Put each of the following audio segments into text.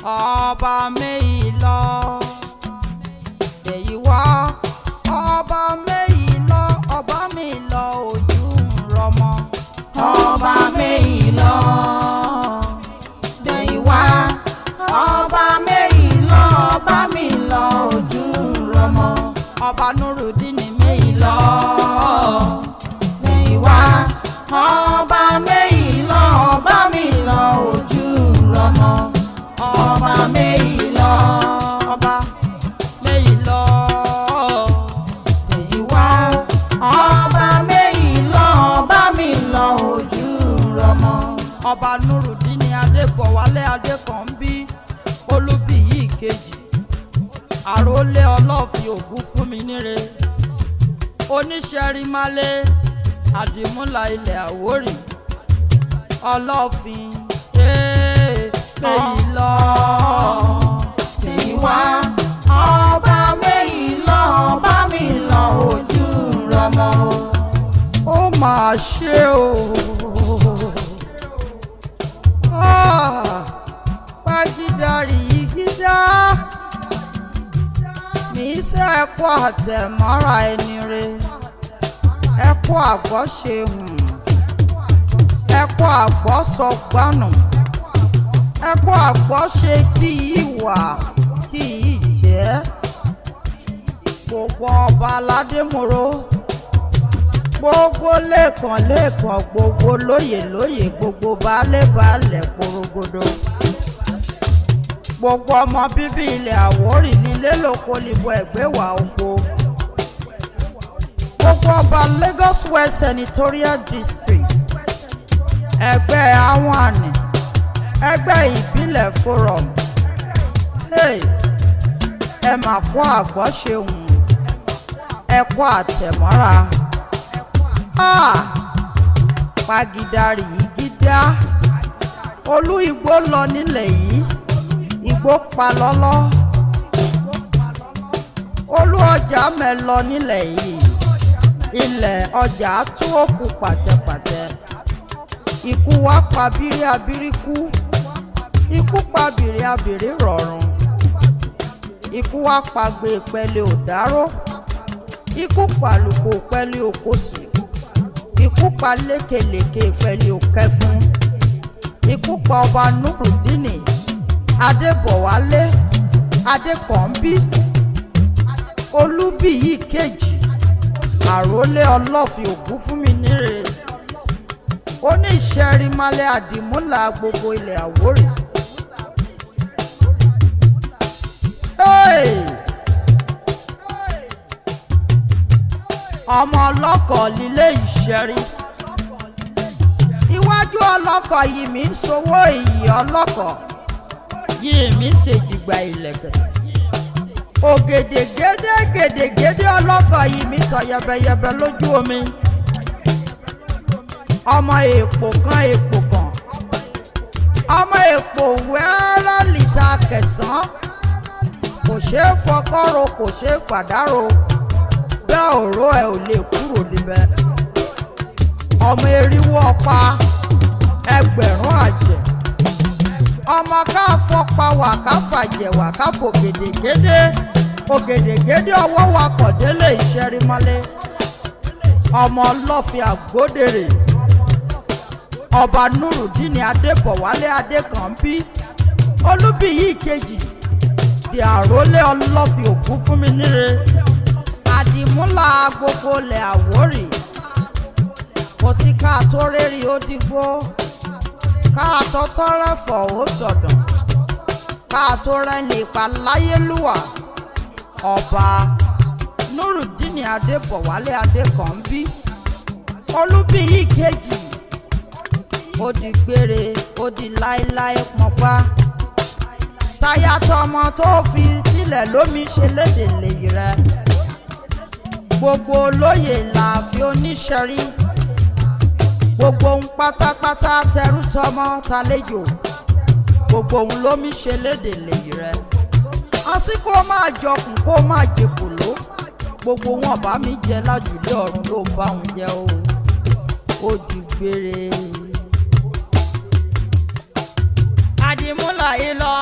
Ọba méyì lọ èyí wá, ọba méyì lọ, ọba mi lọ ojú ń rọmọ. Ọba méyì lọ dẹ̀yìn wá, ọba méyì lọ, ọba mi lọ ojú rọmọ. Ọba Nurudeen méyì lọ dẹ̀yìn wá, ọba méyì lọ, ọba mi lọ ojú rọmọ. Ọba méyì lọ ọba méyì lọ dẹ̀yìn wá, ọba méyì lọ, ọba mi lọ ojú rọmọ. Ọba Nurudeen Adébọ̀wálé Adékànbí Olúbíyì kejì, àròlé ọlọ́ọ̀fin ògún fún mi níre, oníṣẹ́rímálé àdìmúlà ilẹ̀ Àwórì, ọlọ́ọ̀fin méyì lọ Dẹ̀yìn wá, ọba méyì lọ, ọba mi lọ ojú rọmọ. Ó máa ṣe o. Ah, pàgídàrí gídá ní sẹ́ ẹ̀kọ́ àtẹ̀mọ́ra ẹni re, ẹ̀kọ́ àgbọ̀ ṣe hùn, ẹ̀kọ́ àgbọ̀ sọ gbánù, ẹ̀kọ́ àgbọ̀ ṣe kí ìwà kí ìjẹ́. Gbogbo ọba aládé mòró, gbogbo lẹ́ẹ̀kan lẹ́ẹ̀kan, gbogbo lóyè lóyè, gbogbo baálé baálẹ̀ porogodo, gbogbo ọmọ bíbí ilẹ̀ Àwórì nílé lóko níbo ẹ̀gbẹ́wà oko, gbogbo ọba Lagos West Senatorial District, ẹgbẹ́ àwọn àní, ẹgbẹ́ ìbílẹ̀ forum, hey, ẹ mà kó àgbọ̀ ṣe hùn, ẹ kó àtẹ̀mọ́ra. Ah, pagidari gídá, olú igbó lọ nílẹ̀ yìí, igbó pa lọ́lọ́. Olú ọjà mẹ́lọ nílẹ̀ yìí, ilẹ̀ ọjà tú òkú pàtẹ́pàtẹ́. Ikú wá pa bírí abírí kú, ikú pa bìrì abìrí rọ̀rùn, ikú wá pa gbé pẹ̀lẹ́ òdáró, ikú pàlùkò pẹ̀lẹ́ òkosù, ikú pa lékelèké pẹ̀lú òkẹfun, ikú pa ọba Nurudeen Adébọ̀wálé Adékànbí Olúbíyì kejì, àrólé ọlọ́fin ògún fún mi níre, oníṣẹ́rímalẹ̀ àdìmúlà gbogbo ilẹ̀ Àwórì. Hey! Ọmọ ọlọ́kọ̀ lílé ìṣẹ́rí, iwájú ọlọ́kọ̀ yìí mi ń sowó, iyì ọlọ́kọ̀ yìí mi ń ṣèjìgbà ìlẹ̀kẹ̀, ògèdègédé gèdègédé ọlọ́kọ̀ yìí mi sọ yẹbẹyẹbẹ lójú omi. Ọmọ èèpò kan èèpò kan, ọmọ èèpò wẹ́rẹ́ lìta kẹsàn-án, kò ṣeé fọkọ́rò, kò ṣeé pàdárò, bẹ́ẹ̀ òró ẹ̀ ò lè kúrò níbẹ̀. Ọmọ eriwo ọ̀pá ẹgbẹ̀rún àjẹ́, ọmọ ká fọpa wà ká fàjẹ̀ wà ká fò gèdègédé ògèdègédé ọwọ́ wa kọ̀ délé ìṣẹ́rímọ́lé. Ọmọ ọlọ́fin àgbódèrè, ọba Nurudeen Adébọ̀wálé Adékànbí Olúbíyì kejì, di àrólé ọlọ́fin ògún fún mi níre, àdìmúlà gbogbo ilẹ̀ Àwórì. Kò sí ká tó rérì ó dìgbò, ká tó tọrẹ fọ̀ ó dọ̀dàn, ká tó rẹ́ni ìpaláyélúwà. Ọba Nurudeen Adébọ̀wálé Adékànbí Olúbíyì kejì, ó di gbére, ó di láéláé pọnpá. Táyà tọmọ tó fi sílẹ̀ lómi ṣe léde lèyí rẹ. Gbogbo olóyè làáfi oníṣẹ́rí, gbogbo ohun pátápátá, tẹrú tọmọ tàlejò, gbogbo ohun lómi ṣe léde lèyí rẹ. Àsìkò máa jọkùn kó máa jèkòló, gbogbo wọn bá mi jẹ lájùlé ọ̀run ló bá wọn jẹ o, ó di gbére. Àdìmúlà yìí lọ.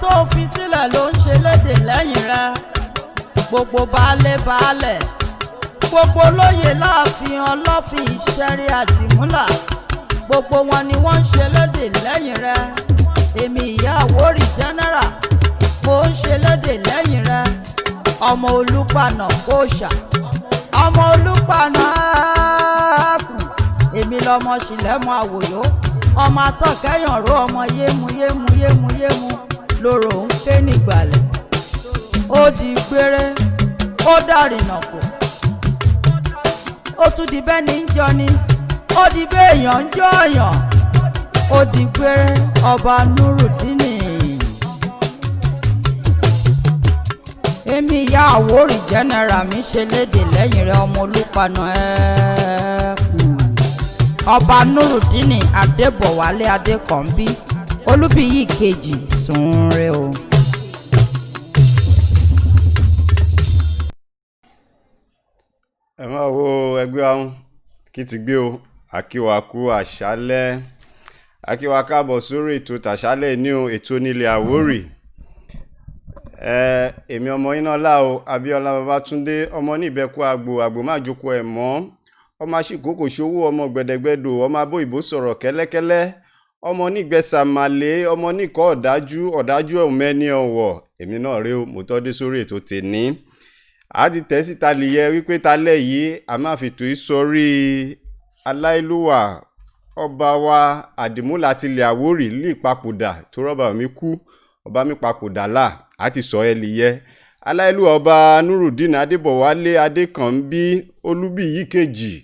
tó fi sílẹ̀ ló ń ṣe léde lẹ́yìn rẹ. Gbogbo baálé baálẹ̀, gbogbo olóyè láàfin ọlọ́fin ìṣẹ́rí àdìmúlà, gbogbo wọn ni wọ́n ń ṣe léde lẹ́yìn rẹ. Èmi ìyá Àwórì general, mo ń ṣe léde lẹ́yìn rẹ. Ọmọ Olúpànà kòòṣà, ọmọ Olúpànà ààkùn, èmi lọmọ ṣìlẹ́mọ àwòyó, ọmọ atọ́kẹ́yànró, ọmọ yému yému yému yému lóró ń ké nígbàlẹ̀. Ó di gbére, ó dàrínà kù, ó tún di bẹ́ẹ̀ ní ń jọni, ó di béèyàn ń jọyàn. Ó di gbére, ọba Nurudeen. Èmi ìyá Àwórì general mi ṣe léde lẹ́yìn rẹ̀. Ọmọ Olúpànà ẹ̀ẹ́kùn, ọba Nurudeen Adébọ̀wálé Adékànbí Olúbíyì kejì, sùn re o. Ẹ máa wo ẹgbẹ́ ahun kí ti gbé o. Àkíwá kú àṣálẹ́, àkíwá káàbọ̀ sórí ètò tàṣálẹ́ ní o, ètò nílẹ̀ Àwórì. Ẹ èmi ọmọ yín náà lá o, Abíọ́lá Babátúndé, ọmọ ní ìbẹ́kú àgbò àgbò má jókòó ẹ̀ mọ́, ọmọ aṣíkòkò ṣòwò, ọmọ gbẹ̀dẹ̀gbẹ̀dò, ọmọ abó ìbò sọ̀rọ̀ kẹ́lẹ́kẹ́lẹ́, ọmọ nígbẹ̀sàmàlẹ́, ọmọ níkọ́ ọ̀dájú ọ̀dájú ọ̀mẹ́ni ọ̀wọ̀. Èmi náà rèé o, mo tọ́ dé sórí ètò tèní. A ti tẹ̀ síta lìyẹ wípé talẹ́ yìí a máa fi tò í sọrí aláìlúwà ọba wa Àdìmúlà tilẹ̀ Àwórì lè papòdà tó rọ́bà mi kú, ọba mi papòdà là á ti sọ ẹ lìyẹ aláìlúwà ọba Nurudeen Adébọ̀wálé Adékànbí Olúbíyì kejì,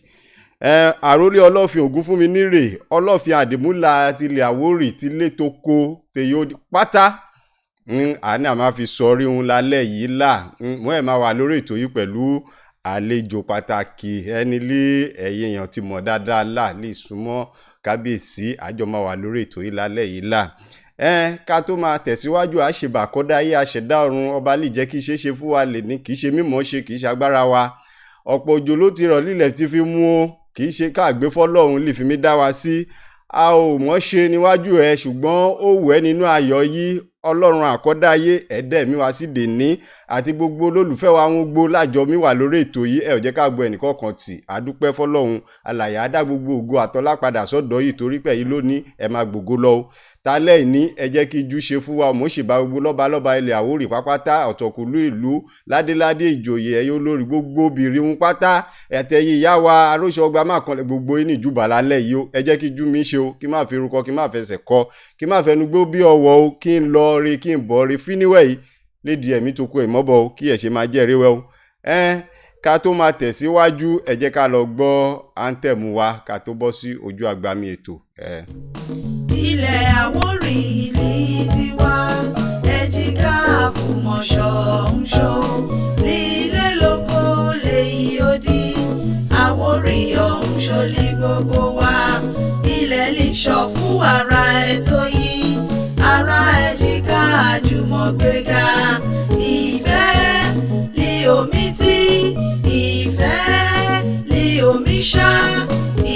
ẹ àrólé ọlọ́fin Ògúnfúnmi nírè, ọlọ́fin Àdìmúlà tilẹ̀ Àwórì tilé toko tèyí pátá. Àní àmà fi sọrí òun lálẹ́ yìí là mo ẹ̀ máa wà lórí ètò yìí pẹ̀lú àlejò pàtàkì, ẹni lé ẹ̀yin èèyàn ti mọ̀ dáadáa là lè súnmọ́ kábíyèsí. Àjọ máa wà lórí ètò yìí lálẹ́ yìí là. Ẹ ká tó máa tẹ̀síwájú, àṣebà kọ́dá ayé àṣẹdá ọ̀run, ọba lè jẹ́ kí ṣeé ṣe fún wa lè ní, kì í ṣe mímọ̀ ṣe, kì í ṣe agbára wa. Ọ̀pọ̀ òjò ló ti rọ̀ lílẹ̀ tí fi mú o, kì í ṣe káàgbé fọlọ́run lè fi mí dá wa sí. A ò mọ̀ ṣe níwájú ẹ, ṣùgbọ́n ó wù ẹ́ nínú ayọ̀ yìí, ọlọ́run àkọ́dáyé ẹ̀dẹ́ mi wá sí dèní àti gbogbo olólùfẹ́ wa ń gbó lájọ mi wà lórí ètò yìí. Ẹ ò jẹ́ ká gbọ́ ẹnìkọ̀ọ̀kan tì, àdúpẹ́ fọlọ́run alàyè àdá gbogbo ògo àtọ́lá padà sọ́dọ̀ yìí, torí pé yìí lónìí ẹ máa gbògo lọ o. Talẹ́ ìní ẹ jẹ́ kí ijú ṣe fún wa. Mo ṣèbá gbogbo lọ́balọ́ba ilẹ̀ Àwórì pápátá, ọ̀tọ̀kùlú ìlú, ládéládé ìjòyè, ẹ̀yẹ olórí, gbogbo obìnrin ń pátá, ẹ̀tẹ̀yìn ìyá wa aróṣọ ọgbà máa kanlẹ̀, gbogbo yín ní ìjúbà lálẹ́ yìí o. Ẹ jẹ́ kí ijú mi ṣe o, kí má fi irun kọ, kí má fẹsẹ̀ kọ, kí má fẹnu gbó bí ọwọ́ o, kí n lọ rí, kí n bọ̀ rí fíníwẹ̀ yìí lédi ẹ̀mí tó kú ìmọ̀bọ̀ o, kí ẹ̀ ṣe máa jẹ́ ríwẹ́ o. Ẹ ká tó máa tẹ̀síwájú, ẹ jẹ́ ká lọ gbọ́ áńtẹ̀mù wa ká tó bọ́ sí ojú agbami ètò. Ilẹ̀ Àwórì ìlí tiwa, ẹ̀jìká àfùmọ̀ṣọ́ ń ṣó lílé lóko lèyí ó di Àwórì ọ̀hún ṣọlí gbogbo wa. Ilẹ̀ lè sọ fún ara ẹ̀ tó yí ara ẹ̀jìká àjùmọ̀gbéga. Ìfẹ́ lí omi tí, ìfẹ́ lí omi ṣá,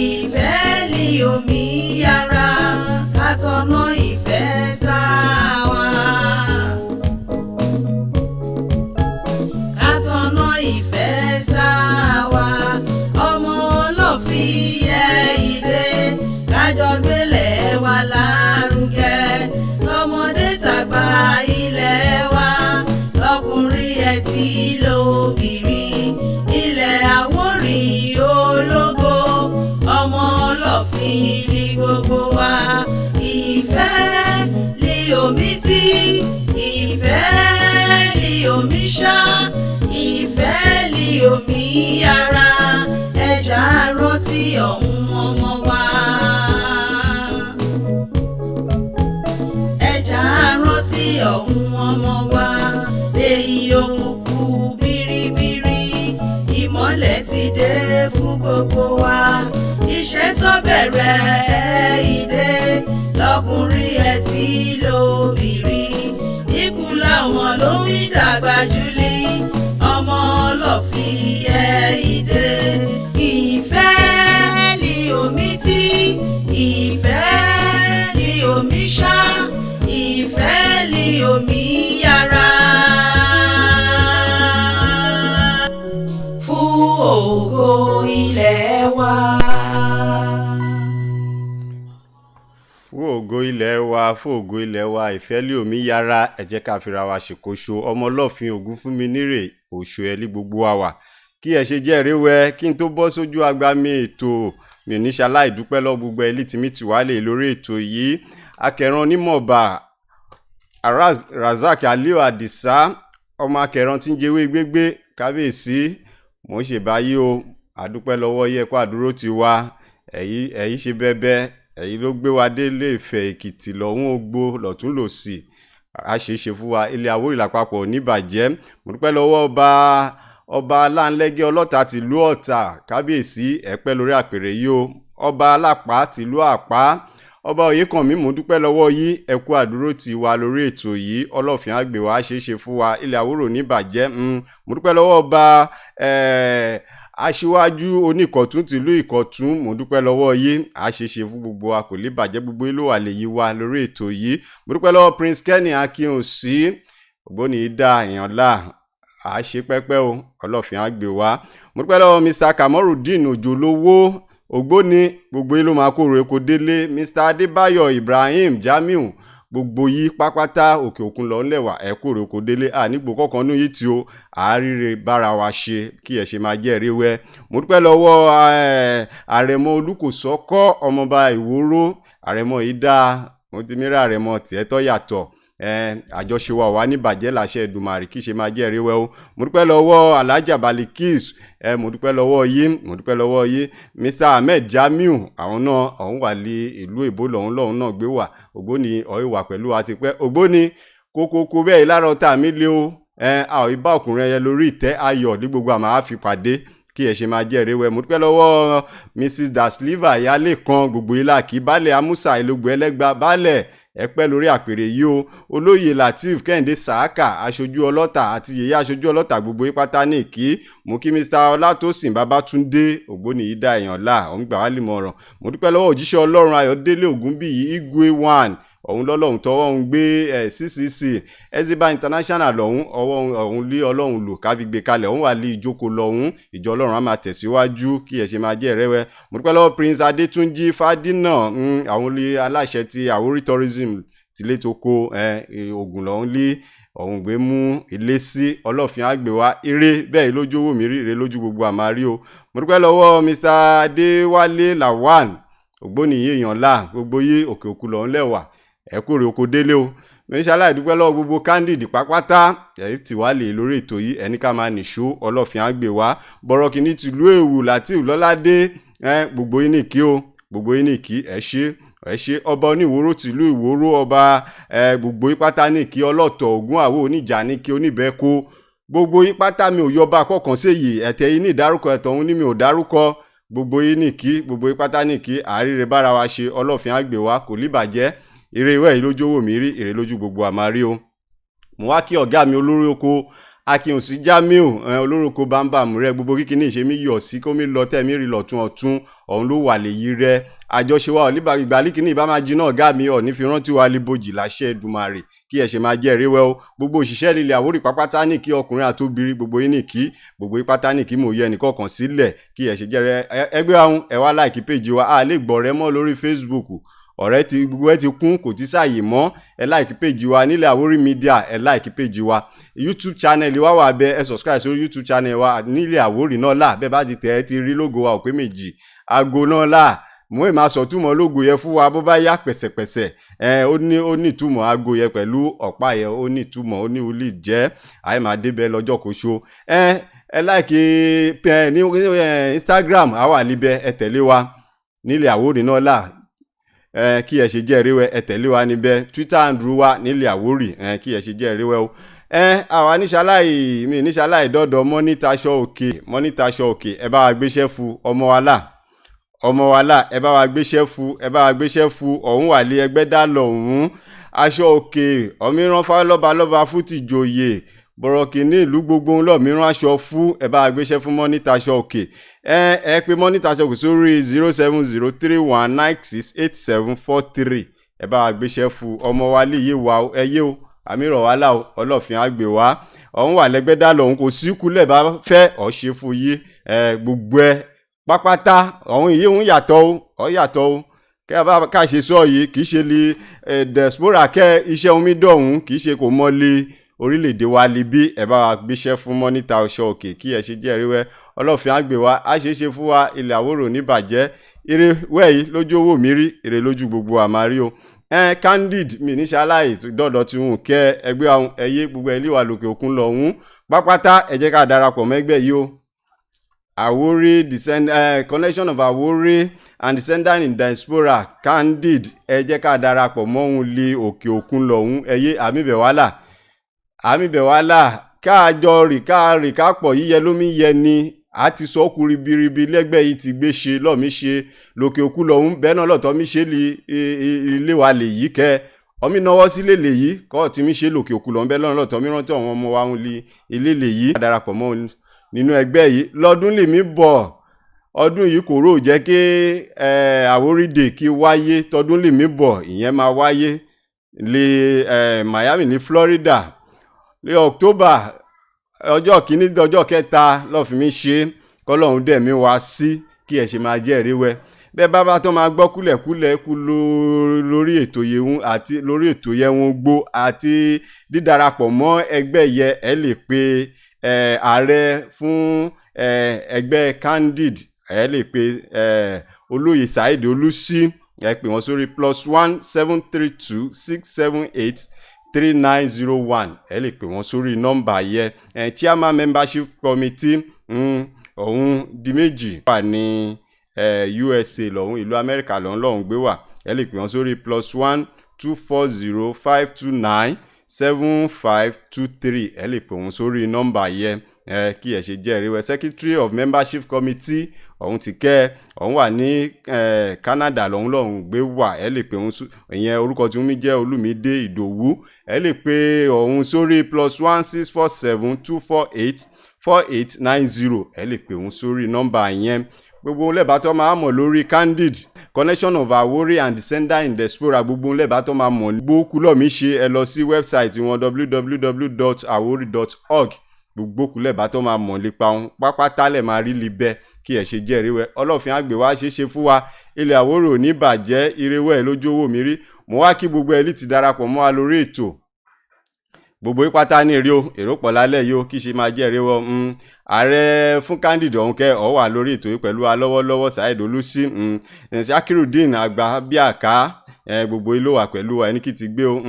ìfẹ́ lí omi yára, kátọ́nà ìfẹ́ sáwa. Kátọ́nà ìfẹ́ sáwa, ọmọ ọlọ́fin yẹ ìdè, kájọ gbélé wa lárugẹ, tọmọdé tàgbà ilẹ̀ wa, lọkùnrin ẹ̀ tí lóbìnrin. Ilẹ̀ Àwórì ológo, ọmọ ọlọ́fin ní gbogbo wa. Ìfẹ́ lí omi tí, ìfẹ́ lí omi ṣá, ìfẹ́ lí omi yára, ẹja rántí ọ̀hún ọmọ wa. Ẹja rántí ọ̀hún ọmọ wa, èyí òkùnkùn biribiri, ìmọ́lẹ̀ ti dé fún gbogbo wa. Iṣẹ́ tó bẹ̀rẹ̀ ìdè, lọ́kùnrin ẹ̀ tí lóbìnrin, ikú làwọn ló ń dàgbà jùlí, ọmọ ọlọ́fin ẹ̀ ìdè. Ìfẹ́ ni omi tí, ìfẹ́ ni omi ṣá, ìfẹ́. Ìfẹ́ lí omi yára. Fún ògo ilẹ̀ wa. Fún ògo ilẹ̀ wa, fún ògo ilẹ̀ wa, ìfẹ́ lé omi yára. Ẹ jẹ́ ká fira wa ṣèkóso. Ọmọ ọlọ́fin ògún fún mi nírè òṣò ẹ̀lí gbogbo wa wà kí ẹ ṣe jẹ́ ríwẹ́. Kí n tó bọ́ sójú agbami ètò mi, ò ní ṣaláì dúpẹ́ lọ gbogbo ẹlí tìmí tì wálé lórí ètò yìí. Akẹran onímọ̀ọ́bà Razak Aliu Adisa, ọmọ akẹran tí ń jẹ́wé gbégbé, kábíyèsí, mò ń ṣèbáyé o. Àdúpẹ́ lọ́wọ́ yẹ kó àdúró ti wa. Ẹ̀yí ṣe bẹ́bẹ́, ẹ̀yí ló gbé wa dé Ilé Ifẹ̀, Èkìtì lọ́hún, ogbó lọ́tún lòsì. A ṣe é ṣe fún wa. Ilé Àwórì lápapọ̀ níbàjẹ́. Mo dúpẹ́ lọ́wọ́ ọba Aláǹlẹ́gẹ́ Ọlọ́ta tìlú Ọ̀tà, kábíyèsí, ẹ pẹ́ lórí àpèrè yìí o. Ọba Alápá tìlú Àpá, ọba Oyèkànmí, mo dúpẹ́ lọ́wọ́ yìí, ẹ kú àdúró tì wá lórí ètò yìí. Ọlọ́fin àgbè wa ṣe é ṣe fún wa. Ilẹ̀ Àwórò níbàjẹ́. Mo dúpẹ́ lọ́wọ́ ọba aṣíwájú oníkọ̀tún tìlú Ìkọ̀tún, mo dúpẹ́ lọ́wọ́ yìí. A ṣe é ṣe fún gbogbo wa, kò lè bàjẹ́. Gbogbo ìlú wà lè yí wa lórí ètò yìí. Mo dúpẹ́ lọ́wọ́ Prince Kenny Akínsí, ògbóni dá èèyàn là á ṣe pẹ́pẹ́ o. Ọlọ́fin àgbè wa. Mo dúpẹ́ lọ́wọ́ Mr Kamorudeen Òjòlówó ògbóni, gbogbo yìí ló máa kó reko délé. Mr Adébáyọ̀ Ibrahim Jamiu, gbogbo yìí pápátá òkè òkun lọ ńlẹ̀wà, ẹ kó reko délé. Ànígbò kọ̀ọ̀kan nú yìí tí o àáríre bára wa ṣe kí ẹ ṣe máa jẹ́ ríwẹ́. Mo dúpẹ́ lọ́wọ́ Àrẹ̀mọ Olùkòsọ́kọ́, ọmọọba Ìwòrò. Àrẹ̀mọ yìí dáa, mo ti mìíràn àrẹ̀mọ tiẹ̀ tọ́ yàtọ̀. Àjọṣe wa wà níbàjẹ́ làṣẹ Èdùmàrè, kí ṣe máa jẹ́ ríwẹ́ o. Mo dúpẹ́ lọ́wọ́ Alhaja Balikis, mo dúpẹ́ lọ́wọ́ yín, mo dúpẹ́ lọ́wọ́ yín. Mr Ahmed Jamiu, àwọn náà ọ̀hún wà lé ìlú èbó lọ́hún lọ́hún náà gbé wà. Ògbóni ọ̀hún wà pẹ̀lú wa ti pẹ́. Ògbóni kókókó bẹ́ẹ̀ lára ọ̀tá mi lé o. A ò bá ọkùnrin ẹyẹ lórí ìtẹ́ ayọ̀ ní gbogbo àmà á fi pàdé, kí ẹ ṣe máa jẹ́ ríwẹ́. Mo dúpẹ́ lọ́wọ́ Mrs Dasliva ìyáálé kan, gbogbo ilá kí baálẹ̀ Amusa ìlógbò ẹlẹ́gba, baálẹ̀, ẹ pẹ́ lórí àpèrè yìí o. Olóyè Lateef Kẹ́hìndé Sàákà, aṣojú ọlọ́tà, àti yèyé aṣojú ọlọ́tà, gbogbo yín pátá ní ìkí. Mo kí Mr Ọlátòsìn Babátúndé, ògbóni yìí dá èèyàn là òun gbà wá lìmọ̀ràn. Mo dúpẹ́ lọ́wọ́ òjíṣẹ́ Ọlọ́run Ayọ̀délé Ògúnbíyì Igwe one, ọ̀hún lọ́lọ́hún tọwọ́ ń gbé CCC Eziba International lọ́hún ọwọ́ ọ̀hún lé Ọlọ́hun lò ká fi gbé kalẹ̀. Ọ̀hún wà lé ìjókòó lọ́hún, ìjọ Ọlọ́run á máa tẹ̀síwájú, kí ẹ ṣe máa jẹ́ ẹ̀rẹ́wẹ́. Mo dúpẹ́ lọ́wọ́ Prince Adétúnjì Fádínà, àwọn olè aláṣẹ ti Àwórí Tourism tilé tó kó Ògùn lọ́hún lé ọ̀hún gbé mú ilé sí. Ọlọ́fin àgbèwá eré bẹ́ẹ̀ lójú owó mi rí ire lójú gbogbo àmárí o. Mo dúpẹ́ lọ́wọ́ Mr Adéwálé Lawan, ògbóni èèyàn là, gbogbo yí òkè òkun lọ́hún lẹ́wà, ẹ kúrò oko délé o. Mi ṣaláì dúpẹ́ lọ́wọ́ gbogbo candid pápátá ẹ̀ tí wàá lè lórí ètò yìí. Ẹni ká máa nìṣó, Ọlọ́fin àgbè wá. Bọ̀rọ̀kìnní tìlú Èwù, Lateef Lọ́ládé, gbogbo yín ní kí o, gbogbo yín ní kí. Ẹ ṣé, ẹ ṣé. Ọba oníwòrò tìlú Ìwòrò, ọba, gbogbo yín pátá ní kí. Ọlọ́tọ̀ Ògún àwọ̀ oníjà ní kí oníbẹ̀ẹ́kó, gbogbo yín pátá. Mi ò yọba kọ̀ọ̀kan séyìí, ẹ̀tẹ̀ yín ní ìdárúkọ, ẹ̀tọ̀ òun ní mi ò dárúkọ. Gbogbo yín ní kí, gbogbo yín pátá ní kí. Àríre bára wa ṣe, Ọlọ́fin àgbè wa, kò líbàjẹ́. Eré ìwé yìí lójú owó mi rí èrè lójú gbogbo àmárí o. Mo wá kí ọ̀gá mi olórí oko Akínsí Jamiu, olórí oko bámbàm rẹ, gbogbo kíkiní ìṣe mi yọ̀ sí kó mi lọ tẹ́ mi rí lọ́tún ọ̀tún ọ̀hún ló wà lè yí rẹ. Àjọṣe wa òlíbà ìgbàlíkìní ìbá máa jiná. Ọ̀gá mi ọ̀ ní fi rántí wa libojì láṣẹ Èdùmàrè, kí ẹ ṣe máa jẹ́ ríwẹ́ o. Gbogbo òṣìṣẹ́ lílẹ̀ Àwórì pápátá ní kí, ọkùnrin àtobìnrin, gbogbo yín ní kí, gbogbo yín pátá ní kí. Mò ń yẹ ẹnìkọ̀ọ̀kan sílẹ̀, kí ẹ ṣe jẹ́ rẹ. Ẹgbẹ́ àwọn ẹ wá like page wa, a lè gbọ̀rẹ́ mọ́ lórí Facebook. Ọ̀rẹ́ ti gbogbo ẹ ti kún, kò ti sáàyè mọ́. Ẹ like page wa nílẹ̀ Àwórì Media, ẹ like page wa. YouTube channel wa wà bẹ, ẹ subscribe sórí YouTube channel wa nílẹ̀ Àwórì náà là. Bẹ́ẹ̀ bá ti tẹ̀ ẹ́ ti rí logo wa ò pé méjì, aago náà là. Mo ì máa sọ túmọ̀ logo yẹn fún wa bó bá yá pẹ̀sẹ̀pẹ̀sẹ̀. Ẹ ó ní ìtumọ̀, aago yẹn pẹ̀lú ọ̀pá yẹn, ó ní ìtumọ̀, ó ní wúlì jẹ́ àyè máa débẹ̀ lọ́jọ́ kóṣó. Ẹ like ẹ ní Instagram, àwa níbẹ̀, ẹ tẹ̀lé wa nílẹ̀ Àwórì náà là. Ẹ kí ẹ ṣe jẹ́ ìrẹ́wẹ́, ẹ tẹ̀lé wa níbẹ̀. Twitter handle wa nílẹ̀ Àwórì, ẹ kí ẹ ṣe jẹ́ ìrẹ́wẹ́ o. Ẹ àwa níṣàláì mi níṣàláì dọ́dọ̀ mọ́nítàṣọ òkè, mọ́nítàṣọ òkè, ẹ bá wa gbéṣẹ́ fún ọmọ wa là, ọmọ wa là. Ẹ bá wa gbéṣẹ́ fún, ẹ bá wa gbéṣẹ́ fún. Ọ̀hún wà lé ẹgbẹ́ dá lọ́hún aṣọ òkè ọ̀míràn fáwọlọ́ba lọ́ba fún tìjòyè bọ̀rọ̀kìnní ìlú gbogbo ńlọ mìíràn aṣọ fún. Ẹ bá wa gbéṣẹ́ fún mọ́nítàṣọ òkè. Ẹ pé mọ́nítàṣọ òkè sórí 07031968743. Ẹ bá wa gbéṣẹ́ fún ọmọ wa lè yé wa. Ẹ yé o. Àmì rọ̀ wá là o, Ọlọ́fin àgbè wá ọ̀hún wà lẹ́gbẹ́dá lọ́hún, kò sí kulẹ̀ bá fẹ́ ọ̀ ṣe fún yí gbogbo ẹ pápátá ọ̀hún yìí ń yàtọ̀ o, ọ̀ yàtọ̀ o. Kẹ́ ẹ bá ká ṣe sọ yìí, kì í ṣe li diaspora kẹ́ iṣẹ́ omi dọ̀hún, kì í ṣe kò mọ́ li orílẹ̀-èdè wa libí. Ẹ bá wa gbéṣẹ́ fún mọ́nítà ọ̀ṣọ́ òkè kí ẹ ṣe jẹ́rìí wẹ́. Ọlọ́fin àgbè wa á ṣeé ṣe fún wa, ilẹ̀ Àwórò níbàjẹ́. Ire wẹ́yìí lójú owó mi rí, ire lójú gbogbo àmárí o. Candid mi ní ṣaláì dọ́dọ̀ tí ń kẹ́ ẹgbẹ́ àwọn ẹyẹ gbogbo ẹ̀ líwà lókè òkun lọ́hún pápátá. Ẹ jẹ́ ká darapọ̀ mẹ́gbẹ́ yìí o. Àwórì descend Connection of Àwórì and Descendant in Diaspora, Candid, ẹ jẹ́ ká darapọ̀ mọ́ òun lé òkè òkun lọ́hún. Ẹyẹ àmì bẹ̀ wàhálà, àmì bẹ̀ wàhálà, káàjọ rì ká rì ká pọ̀ yíyẹ lómi yẹ ni a ti sọ kú ribiribi lẹ́gbẹ́ yìí ti gbé ṣe lọ́mí ṣe lókè òkun lọ́hún. Bẹ́ẹ̀ náà lọ́tọ́ mi ṣe lè ilé wa lè yí kẹ́ ọmí náwó sílé lè yí kọ́ tí mi ṣe lókè òkun lọ́hún. Bẹ́ẹ̀ náà lọ́tọ́ mi rántí àwọn ọmọ wa ń li ilé lè yí darapọ̀ mọ́ nínú ẹgbẹ́ yìí lọ́dún lèmi bọ̀. Ọdún yìí kò rò jẹ́ kí Àwórì Day kí wáyé tọdún lèmi bọ̀, ìyẹn máa wáyé lé Miami ní Florida ní October ọjọ́ 1 dọjọ́ 3 lọ́ọ́ fi mi ṣe kọ́lọ́hún dẹ̀ mi wá sí kí ẹ ṣe máa jẹ́ ìríwẹ́. Bẹ́ẹ̀ bá bá tó máa gbọ́ kúlẹ̀kúlẹ̀ kú lórí ètò yẹn àti lórí ètò yẹn wọn gbó àti dídarapọ̀ mọ́ ẹgbẹ́ yẹ, ẹ lè pe ààrẹ fún ẹgbẹ́ Candid, ẹ lè pe olóyè Saheed Olùsí. Ẹ pè wọ́n sórí +1 732 678 3901. Ẹ lè pè wọ́n sórí nọ́mbà yẹ. Chairman membership committee ọ̀hún di méjì wà ní USA lọ́hún, ìlú Amẹ́ríkà lọ́hún lọ́hún gbé wà. Ẹ lè pè wọ́n sórí +1 240 529 7523. Ẹ lè pè wọ́n sórí nọ́mbà yẹ ẹ kí ẹ ṣe jẹ́ ìrìwẹ̀. Secretary of membership committee ọ̀hún ti kẹ́ ọ̀hún wà ní Canada lọ́hún lọ́hún gbé wà. Ẹ lè pè òun, ìyẹn orúkọ tí wọ́n jẹ́ Olúmídé Ìdòwú. Ẹ lè pè òun sórí +1 647 248 4890. Ẹ lè pè òun sórí nọ́mbà yẹn. Gbogbo lẹ́bàá tó máa mọ̀ lórí Candid, Connection of Àwórì and Descendant in Diaspora, gbogbo lẹ́bàá tó máa mọ̀ gbókúlọ̀ mi ṣe, ẹ lọ sí website wọn, www.awori.org. Gbogbo kulẹ̀ bá tó máa mọ̀ nípa wọn pápátá lẹ̀ máa rí libẹ̀ kí ẹ ṣe jẹ́rìí wẹ́. Ọlọ́fin àgbè wá ṣeé ṣe fún wa, ilẹ̀ Àwórì ò ní bàjẹ́. Irewẹ́ lójú owó mi rí. Mo wá kí gbogbo ẹ̀ lè ti darapọ̀ mọ́ wa lórí ètò gbogbo ìpátá ní èrè o, èrò pọ̀ lálẹ́ yìí o, kí ṣe máa jẹ́ èrè wọ. Ààrẹ fún Candid ọ̀hún kẹ́ ọ̀ wà lórí ètò yìí pẹ̀lú wa lọ́wọ́lọ́wọ́, Saheed Olùsí, Shakirudeen àgbà bíàká, gbogbo yìí ló wà pẹ̀lú wa. Ẹni kì í ti gbé o.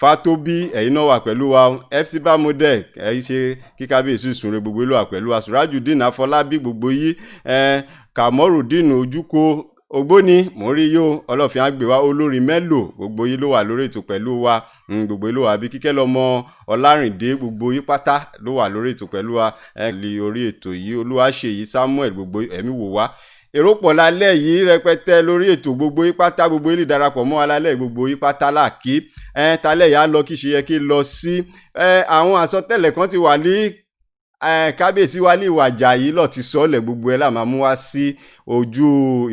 Fatobi, ẹ̀yin náà wà pẹ̀lú wa. FC Bamodek, ẹ̀yin ṣe kíkábíyèsí ìsúnre, gbogbo yìí ló wà pẹ̀lú wa. Surajudeen Afọlábí, gbogbo yìí, Kamorudeen Ojúko ògbóni, mò ń rí yó. Ọlọ́fin àgbèwá olórí mélòó, gbogbo yìí ló wà lórí ètò pẹ̀lú wa. Gbogbo yìí ló wà bí kíkẹ́ lọ́mọ ọlárìndé, gbogbo yìí pátá ló wà lórí ètò pẹ̀lú wa lè orí ètò yìí. Olúwaṣèyí Samuel, gbogbo ẹ̀mí wò wá. Èrò pọ̀ lálẹ́ yìí rẹpẹtẹ lórí ètò. Gbogbo yìí pátá, gbogbo yìí lè darapọ̀ mọ́ wa lálẹ́. Gbogbo yìí pátá làkí ẹ talẹ́ yà á lọ kí ṣe yẹ kí lọ sí àwọn àsọtẹ́lẹ̀ kan ti wà ní kábíyèsí wa ní ìwàjà yìí lọ ti sọ́ọ̀lẹ̀. Gbogbo ẹ̀ là máa mú wá sí ojú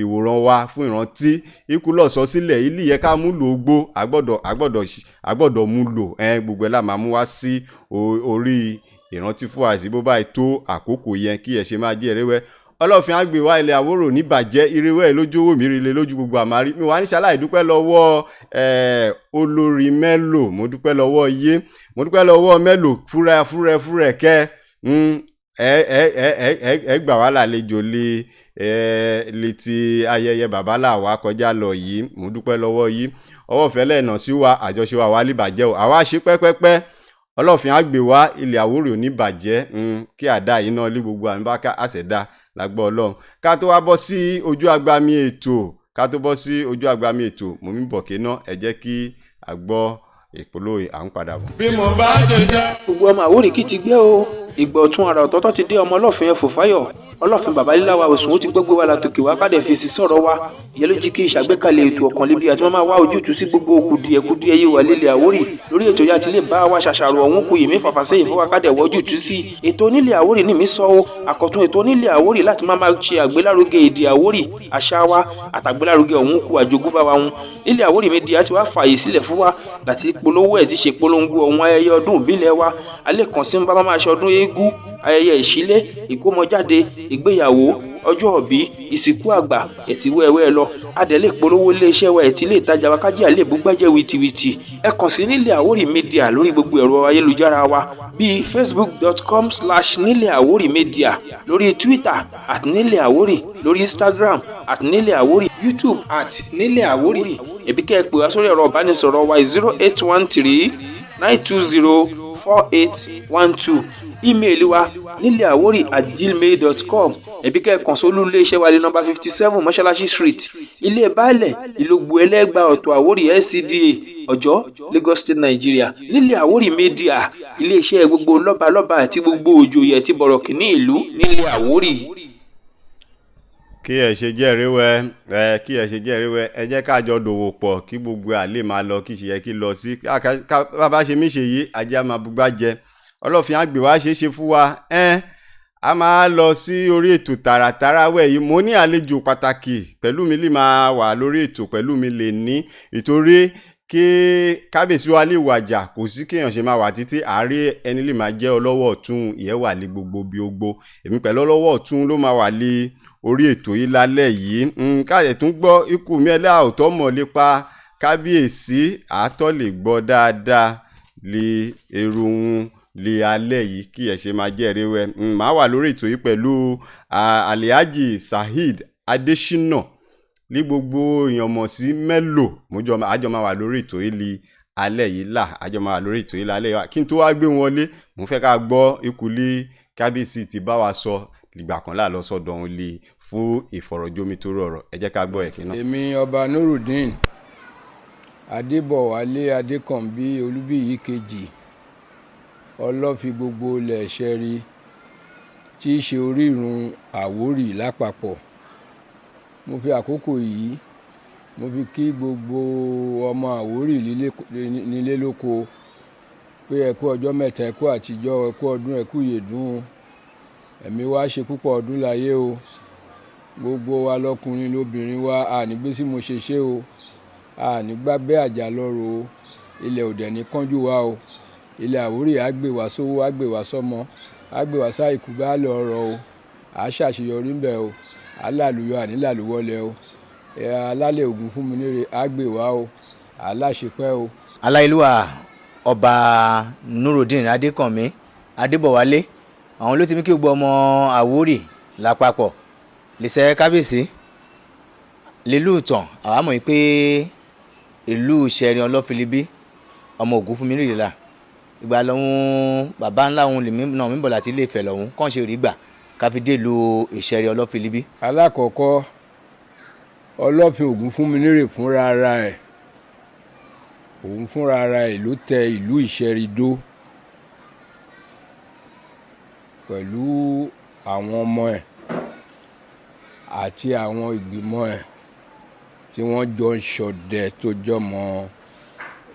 ìwòran wa fún ìrántí ikú lọ sọ sílẹ̀ ilé yẹ ká mú lò gbó, àgbọ̀dọ̀ mú lò. Gbogbo ẹ̀ là máa mú wá sí orí ìrántí fún àìsí bó báyìí tó àkókò yẹn kí ẹ ṣe máa jẹ́ ẹrẹ́wẹ́. Ọlọ́fin àgbèwá ilẹ̀ Àwórò níbàjẹ́. Irewẹ́ lójú owó mi rile lójú gbogbo àmárí mi wà ní ṣaláì dúpẹ́ lọ́wọ́ olórí mélòó. Mo dúpẹ́ lọ́wọ́ iye, mo dúpẹ́ lọ́wọ́ mélòó fúrẹ́ fúrẹ́ fúrẹ́ kẹ́ ẹ ẹ ẹ ẹ ẹ ẹ gbà wá lálejò lé ẹ létí ayẹyẹ babaláwa kọjá lọ yìí. Mo dúpẹ́ lọ́wọ́ yìí, ọwọ́ fẹ́lẹ́ nà sí wa, àjọṣe wa wà líbàjẹ́ o. Àwa ṣe pẹ́pẹ́pẹ́. Ọlọ́fin àgbè wá, ilẹ̀ Àwórì ò ní bàjẹ́. Kí àdá yìí náà lé gbogbo àmì bá ká àṣẹdá lágbọ́ Ọlọ́run. Ká tó wá bọ́ sí ojú agbami ètò, ká tó bọ́ sí ojú agbami ètò, mo ń bọ̀ ké ná. Ẹ jẹ́ kí a gbọ́ ìpolówó, à ń padà bọ̀. Bí mo bá jẹjẹ. Gbogbo ọmọ Àwórì kì í ti gbé o, ìgbà ọ̀tún àrà ọ̀tọ̀ọ̀tọ̀ ti dé. Ọmọ Ọlọ́fin ẹ̀fọ́ fáyọ̀, Ọlọ́fin babaléláwa òsùn ó ti gbọ́gbé wa látòkè wá kádẹ̀ fèsì sọ̀rọ̀ wa. Ìyẹn ló jí kí ìṣàgbékalẹ̀ ètò ọ̀kànlébi àti máa wá ojútùú sí gbogbo kùdìẹ̀kudiẹ yìí wà lílẹ̀ Àwórì. Lórí ètò yá ti lè bá wa ṣàṣàrò ọ̀hún kù yìí mí fàfàsẹ́yìn fún wakadẹ̀ wọ́jútùú sí ètò onílẹ̀ Àwórì ní mi sọ o. Àkọ́tún ètò onílẹ̀ Àwórì láti máa ṣe àgbélárugẹ èdè Àwórì, àṣà wa àtàgbélárugẹ ọ̀hún kù àjogúnbá wa hun. Nílẹ̀ Àwórì Media ti wá fààyè sílẹ̀ fún wa láti polówó ẹ̀ ti ṣe polongo ọ̀hún ayẹyẹ ọdún ìbílẹ̀ wa. Alẹ́ kan sí ń bá máa ṣe ọdún eégún, ayẹyẹ ìṣílé, ìkómọjáde, ìgbéyàwó, ọjọ́ òbí, ìsìnkú àgbà ẹ̀tí wẹ́wẹ́ lọ. Adẹ̀lé polówó iléeṣẹ́ wa ẹ̀tí ilé ìtajà wa kájí àlè búgbájẹ́ wìtìwìtì. Ẹ kàn sí nílẹ̀ Àwórì Media lórí gbogbo ẹ̀rọ ayélujára wa bíi facebook.com/nílẹ̀ Àwórì Media, lórí Twitter @nílẹ̀ Àwórì, lórí Instagram @nílẹ̀ Àwórì, YouTube @nílẹ̀ Àwórì. Ẹ̀bí kẹ́ ẹ pè wá sórí ẹ̀rọ ìbánisọ̀rọ̀ wa 08139204812, ímeèlì wa nílẹ̀ àwórì @gmail.com. Ẹ̀bí kẹ́ ẹ kàn sólú iléeṣẹ́ wa ní nọ́mbà 57 Mọ́ṣáláṣí Street, ilé baálẹ̀, Ìlógbò Ẹlẹ́gbà, Ọ̀tọ̀ Àwórì LCDA, Ọ̀jọ́, Lagos State, Nigeria. Nílẹ̀ Àwórì Media, iléeṣẹ́ gbogbo lọ́balọ́ba àti gbogbo òjòyè àti bọ̀rọ̀kìnní ìlú nílẹ̀ Àwórì. Kí ẹ ṣe jẹ́rìí wẹ ẹ, kí ẹ ṣe jẹ́rìí wẹ, ẹ jẹ́ ká jọ dòwò pọ̀ kí gbogbo àlè máa lọ kí ṣe yẹ kí lọ sí. Bàbá ṣe mí ṣe yìí, ajé á máa bugbá jẹ. Ọlọ́fin àgbè wá ṣe é ṣe fún wa. A máa lọ sí orí ètò tààràtàrà wẹ̀ yìí. Mo ní àlejò pàtàkì pẹ̀lú mi lè máa wà lórí ètò pẹ̀lú mi lè ní ìtorí kí kábíyèsí wa lè wàjà, kò sí kéèyàn ṣe máa wà títí àárẹ̀ ẹni lè máa jẹ́ ọlọ́wọ́ ọ̀tún ìyẹn wà lé gbogbo bí ogbó. Èmi pẹ̀lú ọlọ́wọ́ ọ̀tún ló máa wà lé orí ètò yìí lálẹ́ yìí. Káyẹ̀ tún gbọ́ ikú mi ẹlẹ́ àwòtọ́ mọ̀ lépa kábíyèsí àátọ́ lè gbọ́ dáadáa lé èrò òun lé alẹ́ yìí kí ẹ ṣe máa jẹ́ eré wẹ́. Màá wà lórí ètò yìí pẹ̀lú Alhaji Saheed Adesina ní gbogbo èèyàn mọ̀ sí Mélò. Mo àjọ máa wà lórí ètò yìí lé alẹ́ yìí là, àjọ máa wà lórí ètò yìí lálẹ́ yìí. Kí n tó wá gbé wọn lé, mo fẹ́ ká gbọ́ ikú lé kábíyèsí ti bá wa sọ ìgbà kan láà lọ sọ́dọ̀ òun lé fún ìfọ̀rọ̀jomitoro ọ̀rọ̀. Ẹ jẹ́ ká gbọ́ ẹ̀kín náà. Èmi Ọba Nurudeen Adébọ̀wálé Adékànbí Olúbíyí kejì, ọlọ́fi gbogbo ilẹ̀ Ṣẹ̀rí tí í ṣe orírun Àwórì lápapọ̀. Mo fi àkókò yìí mo fi kí gbogbo ọmọ Àwórì nílé lóko pé ẹ kú ọjọ́ mẹ́ta, ẹ kú àtijọ́, ẹ kú ọdún, ẹ kú ìyèdún. Ẹ̀mí wa ṣe púpọ̀ ọdún láyé o. Gbogbo wa lọ́kùnrin lóbìnrin wa, a ní gbé sí mo ṣe ṣe o, a ní gbábẹ́ àjà lọ́rọ̀ o. Ilẹ̀ òdẹ̀ ní kánjú wa o. Ilẹ̀ Àwórì á gbé wa sówó, á gbé wa sọ́mọ, á gbé wa sáìkú báàlẹ̀ ọ̀rọ̀ o. À ṣàṣeyọrí ń bẹ̀ o. À làlùyọ, àní làlùwọlẹ̀ o. Alálẹ̀ Ògún fún mi níre á gbé wa o. À láṣepẹ́ o. Aláìlúwà Ọba Nurudeen Adékànmí Adébọ̀wálé, àwọn ló ti mú kí gbogbo ọmọ Àwórì lápapọ̀ lè ṣe kábíyèsí lílù ìtàn. Àwa mọ̀ pé ìlú Ìṣẹ̀rí Ọlọ́fìlíbí ọmọ Ògún fún mi rèé là ìgbà lọ́hún bàbá ńlá òun lèmi náà mi bọ̀ láti Ilé Ifẹ̀ lọ́hún kàn ṣe rí gbà ká fi dé ìlú Ìṣẹ̀rí Ọlọ́fìlíbí. Alákọ̀ọ́kọ́, Ọlọ́fin Ògún fún mi nírè fúnra ara ẹ̀, òun fúnra ara ẹ̀ ló tẹ ìlú Ìṣẹ̀rí dó pẹ̀lú àwọn ọmọ ẹ̀ àti àwọn ìgbìmọ̀ ẹ̀ tí wọ́n jọ ń ṣọdẹ tó jọmọ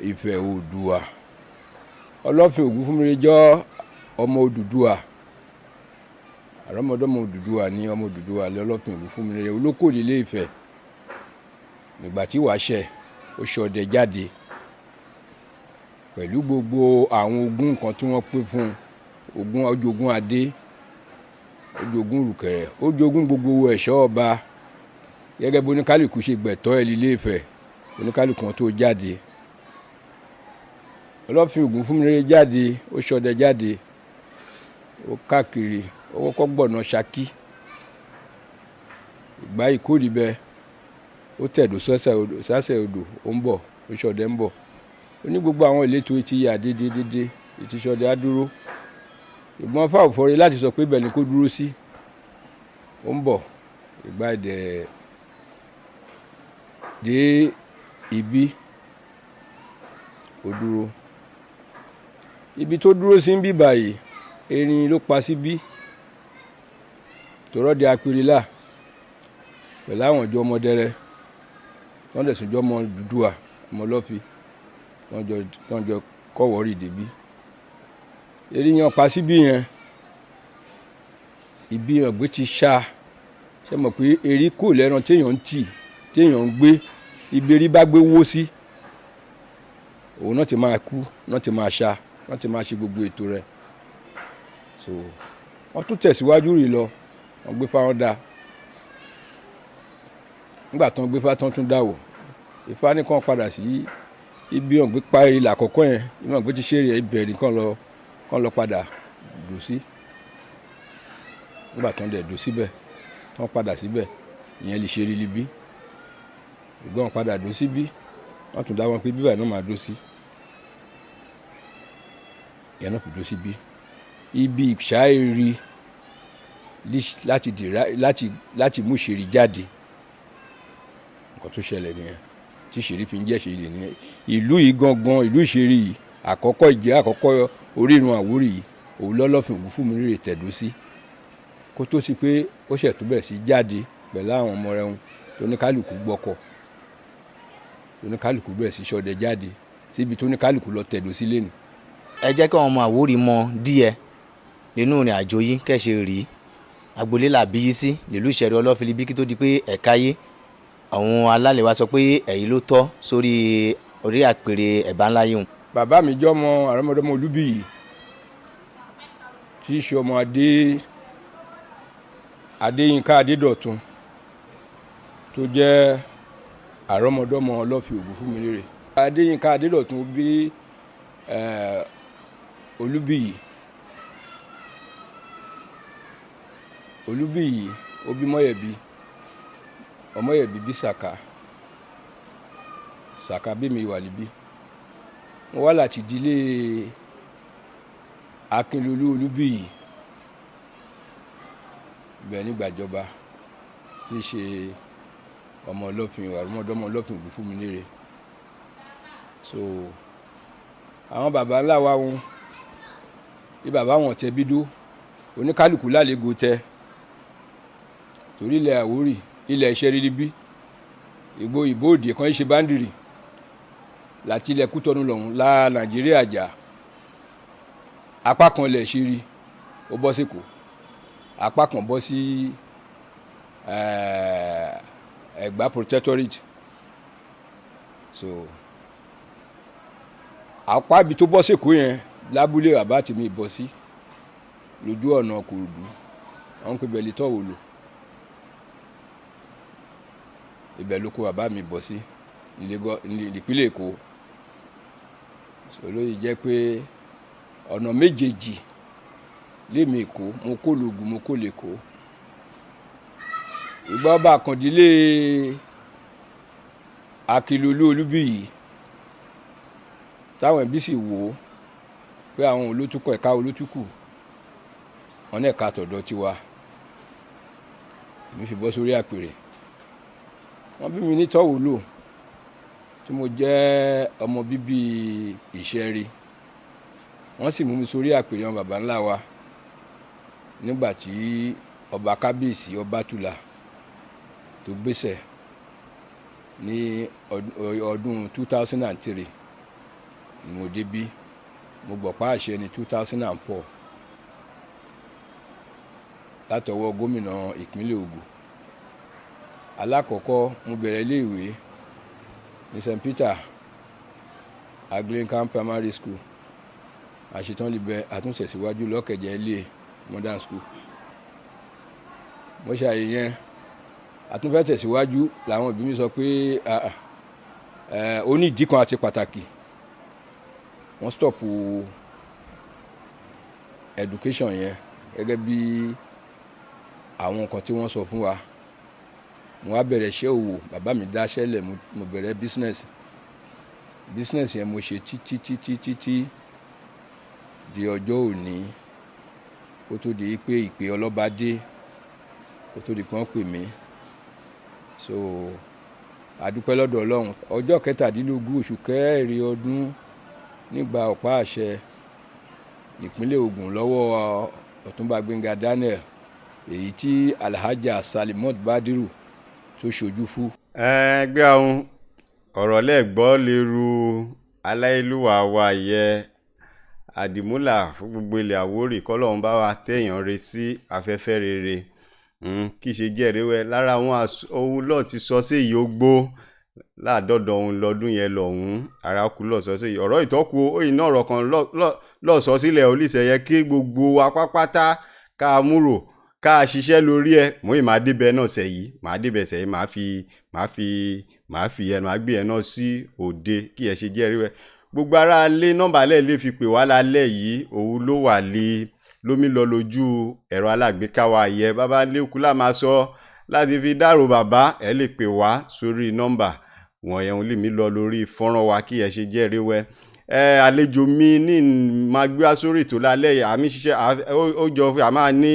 Ifẹ̀ Oòduà. Ọlọ́fin Ògún fún mi jọ ọmọ Odùduwà, àrọ́mọdọ́mọ Odùduwà ní ọmọ Odùduwà lọ́lọ́fin Ògún fún mi rẹ olókòlì Ilé Ifẹ̀. Nígbà tí wàá ṣẹ̀ ó ṣọdẹ jáde pẹ̀lú gbogbo àwọn ogún kan tí wọ́n pín fún ogún, ojogún adé, ojogún rùkẹ̀rẹ̀, ojogún gbogbo ẹ̀ṣọ́ ọba gẹ́gẹ́ bí oníkálukú ṣe gbẹ̀tọ́ ẹ̀ lílé Ifẹ̀, oníkálukú wọn tó jáde. Ọlọ́fin Ògún fún mi rẹ jáde, ó ṣọdẹ jáde, ó káàkiri, ó kọ́kọ́ gbọ̀nà Ṣakí, ìgbà ìkórìí bẹ, ó tẹ̀dó sásẹ̀ odò, ó ń bọ̀, ó ṣọdẹ ń bọ̀. Ó ní gbogbo àwọn ìletò ti yà dédédédé, ètí ṣọdẹ á dúró. Ìgbọ́n fáwọ̀fọ́re láti sọ pé ibẹ̀ ni kó dúró sí, ó ń bọ̀, ìgbà ìdẹ̀ dé ibi ó dúró. Ibi tó dúró sí ń bí báyìí, erin ló pa síbí tòrọ́ di apirila pẹ̀lú àwọn ìjọ ọmọdẹrẹ. Wọ́n dẹ̀ sùn jọ ọmọ Odùduwà, ọmọ Ọlọ́fi, wọ́n jọ kọ́wọ́rì débí. Eré yẹn pa síbí yẹn, ibi ọ̀gbẹ́ ti ṣá. Ṣe mọ̀ pé eré kò lẹ́ran téèyàn ń tì, téèyàn ń gbé, ibi eré bá gbé wó sí, òun náà ti máa kú, náà ti máa ṣá, náà ti máa ṣe gbogbo ètò rẹ̀. So wọ́n tún tẹ̀síwájú rì lọ, wọ́n gbé fáwọn dá. Nígbà tó ń gbé fáwọn tún dá wò, Ifá ní kàn padà sí ibi ọ̀gbẹ́ pa eré làkọ́kọ́ yẹn, ibi ọ̀gbẹ́ ti ṣe eré ibẹ̀ nìkan lọ, kàn lọ padà dùn sí. Nígbà tó ń dẹ̀ dùn síbẹ̀, tó ń padà síbẹ̀, ìyẹn lè ṣe eré libí. Ìgbọ́n wọn padà dùn síbí, wọ́n tún dá wọn pé bíbà náà máa dùn sí. Ìyẹn náà kò dùn síbí. Ibi ìṣá eré láti dìrá, láti mú ìṣeré jáde. Nǹkan tó ṣẹlẹ̀ nìyẹn tí ìṣeré fi ń jẹ́ ìṣeré nìyẹn. Ìlú yìí gangan, ìlú ìṣeré yìí, àkọ́kọ́ ìjẹ́ àkọ́kọ́ orírun Àwórì yìí, òun lọ́lọ́fin Ògúnfúnmírè tẹ̀dó sí. Kó tó sí pé ó ṣẹ̀ tó bẹ̀rẹ̀ sí jáde pẹ̀lú àwọn ọmọ rẹ̀ wọn tóníkálùkù gbọ́kọ̀, tóníkálùkù bẹ̀rẹ̀ sí ṣọdẹ jáde síbi tóníkálùkù lọ tẹ̀dó sí lẹ́nu. Ẹ jẹ́ kí àwọn ọmọ Àwórì mọ díẹ̀ nínú ìrìn àjò yìí kẹ́sẹ̀ rí agboolé làbí yìí sí nílùú Ìṣẹ̀rí Ọlọ́fin kí tó di pé ẹ̀ka yé àwọn alálẹ̀ wa sọ pé ẹ̀yin ló tọ́ sórí orí àpèrè ẹ̀bá ńlá yìí. Bàbá mi jẹ́ ọmọ àrọ́mọdọ́mọ Olúbíyì tí í ṣe ọmọ Adéyínká Adédọ̀tun tó jẹ́ àrọ́mọdọ́mọ Ọlọ́fin Ògúnfúnmírè. Adéyínká Adédọ̀tun bí Olúbíyì. Olúbíyì ó bí Mọ́yẹ̀bí, Ọmọ́yẹ̀bí bí Sàká, Sàká bí mi wà níbí. Mo wá láti ìdílé Akínlolú Olúbíyì, ibẹ̀ nígbàjọba tí í ṣe ọmọ Ọlọ́fin, àrọ́mọdọ́mọ Ọlọ́fin Ògúnfúnmírè. So àwọn baba ńlá wa wọn bí baba wọn tẹ bídó, oníkálukú lálego tẹ, torí ilẹ̀ Àwórì, ilẹ̀ Ìṣẹ̀rí níbí, ìgbò ìbòdì kan ṣe báńdìrì láti ilẹ̀ Kútọ́nù lọ́hùn la Nàìjíríà jà. Apá kan ilẹ̀ Ìṣẹ̀rí ó bọ́ sí Èkó, apá kan bọ́ sí Ẹ̀gbá Protectorate. So apá ibi tó bọ́ sí Èkó yẹn lábúlé bàbá àti mi bọ́ sí lójú ọ̀nà Kòròdú, wọ́n ń pè bẹ́ẹ̀ lítọ́ wò lò, ibẹ̀ ló kó bàbá mi bọ́ sí nípínlẹ̀ Èkó. Olóyè jẹ́ pé ọ̀nà méjèèjì lémi Èkó, mo kó lògùn, mo kó lèkó. Ìgbà ọba àkàndílé Akínlolú Olúbíyì táwọn ẹbí sì wò ó pé àwọn olótùkọ̀ ẹ̀ka olótùkù wọn náà ẹ̀ka tọ̀dọ̀ tiwa, èmi fi bọ́ sórí àpèrè. Wọ́n bí mi ní Tọ́wòlò tí mo jẹ́ ọmọ bíbí Ìṣẹ̀rí, wọ́n sì mú mi sórí àpèrè wọn baba ńlá wa nígbà tí ọba kábíyèsí Ọbátúlá tó gbéṣẹ̀ ní ọdún 2003 ni mo débí. Mo gbọ̀pá àṣẹ ní 2004 látọwọ́ gómìnà ìpínlẹ̀ Ògùn. Alákọ̀ọ́kọ́ mo bẹ̀rẹ̀ iléèwé ní St Peter Anglican Primary School, àṣetán libẹ̀ àtúnṣe síwájú lọ́kẹ̀jẹ̀ ilé Modern School. Mo ṣàyè yẹn, àtúnfẹ́ tẹ̀síwájú làwọn òbí mi sọ pé ó ní ìdí kan àti pàtàkì, wọ́n stop education yẹn gẹ́gẹ́ bí àwọn nǹkan tí wọ́n sọ fún wa. Mo wá bẹ̀rẹ̀ iṣẹ́ òwò, bàbá mi dáṣẹ́ lẹ̀, mo bẹ̀rẹ̀ business. Business yẹn mo ṣe títí títí títí di ọjọ́ òní, kó tó di pé ìpè ọlọ́ba dé, kó tó di pé wọ́n pè mí. So àdúpẹ́ lọ́dọ̀ Ọlọ́run. Ọjọ́ 17 oṣù kẹrin ọdún nígbà ọ̀pá àṣẹ ìpínlẹ̀ Ògùn lọ́wọ́ Ọ̀túnba Gbénga Daniel, èyí tí Alhaja Salimot Badiru tó ṣojú fún. Ẹgbẹ́ àwọn Ọ̀rọ̀ lẹ́gbọ́ lérú aláìlúwa wa yẹ àdìmúlà fún gbogbo ilẹ̀ Àwórì, kọ́lọ́run bá wa téèyàn re sí afẹ́fẹ́ rere. Kì í ṣe jẹ́rìíwẹ́ lára àwọn ohun lọ́ọ̀ ti sọ sí èyí ó gbó láàdọ́dọ̀ òun lọ́dún yẹn lọ́hùn-ún arákù lọ́ọ̀ sọ sí èyí ọ̀rọ̀ ìtọ́kù òyìn náà ọ̀rọ̀ kan lọ́ọ̀ sọ sílẹ̀ olùsẹ̀ yẹ kí gbogbo wa pápátá ká múrò ká ṣiṣẹ́ lórí ẹ̀. Mo ì máa débẹ̀ náà sẹ̀yí, máa débẹ̀ sẹ̀yí, máa fi ẹ̀ máa gbé ẹ̀ náà sí òde kí ẹ ṣe jẹ́rìíwẹ́. Gbogbo ara lé nọ́mbà lẹ́ẹ̀ lè fi pè wá lálẹ́ yìí, òun ló wà lé lómi lọ lójú ẹ̀rọ alágbèéká wa yẹ bàbá lẹ́kùn lá máa sọ láti fi dárò bàbá. Ẹ lè pè wá sórí nọ́mbà wọ̀nyẹn, òun lè mí lọ lórí fọ́nrán wa kí ẹ ṣe jẹ́rìí wẹ́. Ẹ àlejò mi ní máa gbé wá sórí ètò lálẹ́ yìí, àmì ṣiṣẹ́ ó jọ pé a máa ní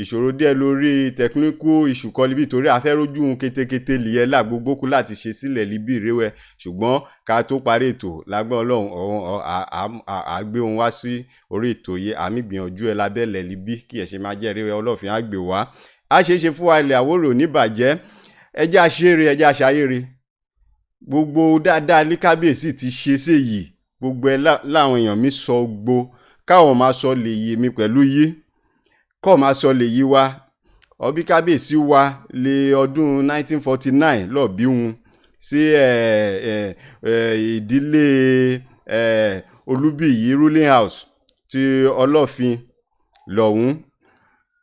ìṣòro díẹ̀ lórí tẹkiníkù ìṣùkọ́ níbi torí a fẹ́ rójú un kétékété lìyẹn là gbogbo kú láti ṣe sílẹ̀ níbí ìrẹ́wẹ̀. Ṣùgbọ́n ká tó parí ètò lágbọ́n Ọlọ́run ọ̀hún à gbé òun wá sí orí ètò yìí, àmì gbìyànjú ẹ lábẹ́lẹ̀ níbí kí ẹ ṣe máa jẹ́ ìrẹ́wẹ̀. Ọlọ́fin á gbé wá, á ṣeé ṣe fún wa ilẹ̀ Àwórì ò ní bàjẹ́. Ẹ jẹ́ àṣeré, ẹ jẹ́ àṣayére gbogbo dáadáa ní kábíyèsí ti ṣe séyìí, gbogbo ẹ láwọn èèyàn mi sọ gbó káwọn máa sọ lè yé mi pẹ̀lú yí kọ́ máa sọ lè yí wa. Ọbí kábíyèsí wa lé ọdún 1949 lọ́ọ̀bí wọn sí ìdílé Olúbíyí ruling house ti Ọlọ́fin lọ́hùn,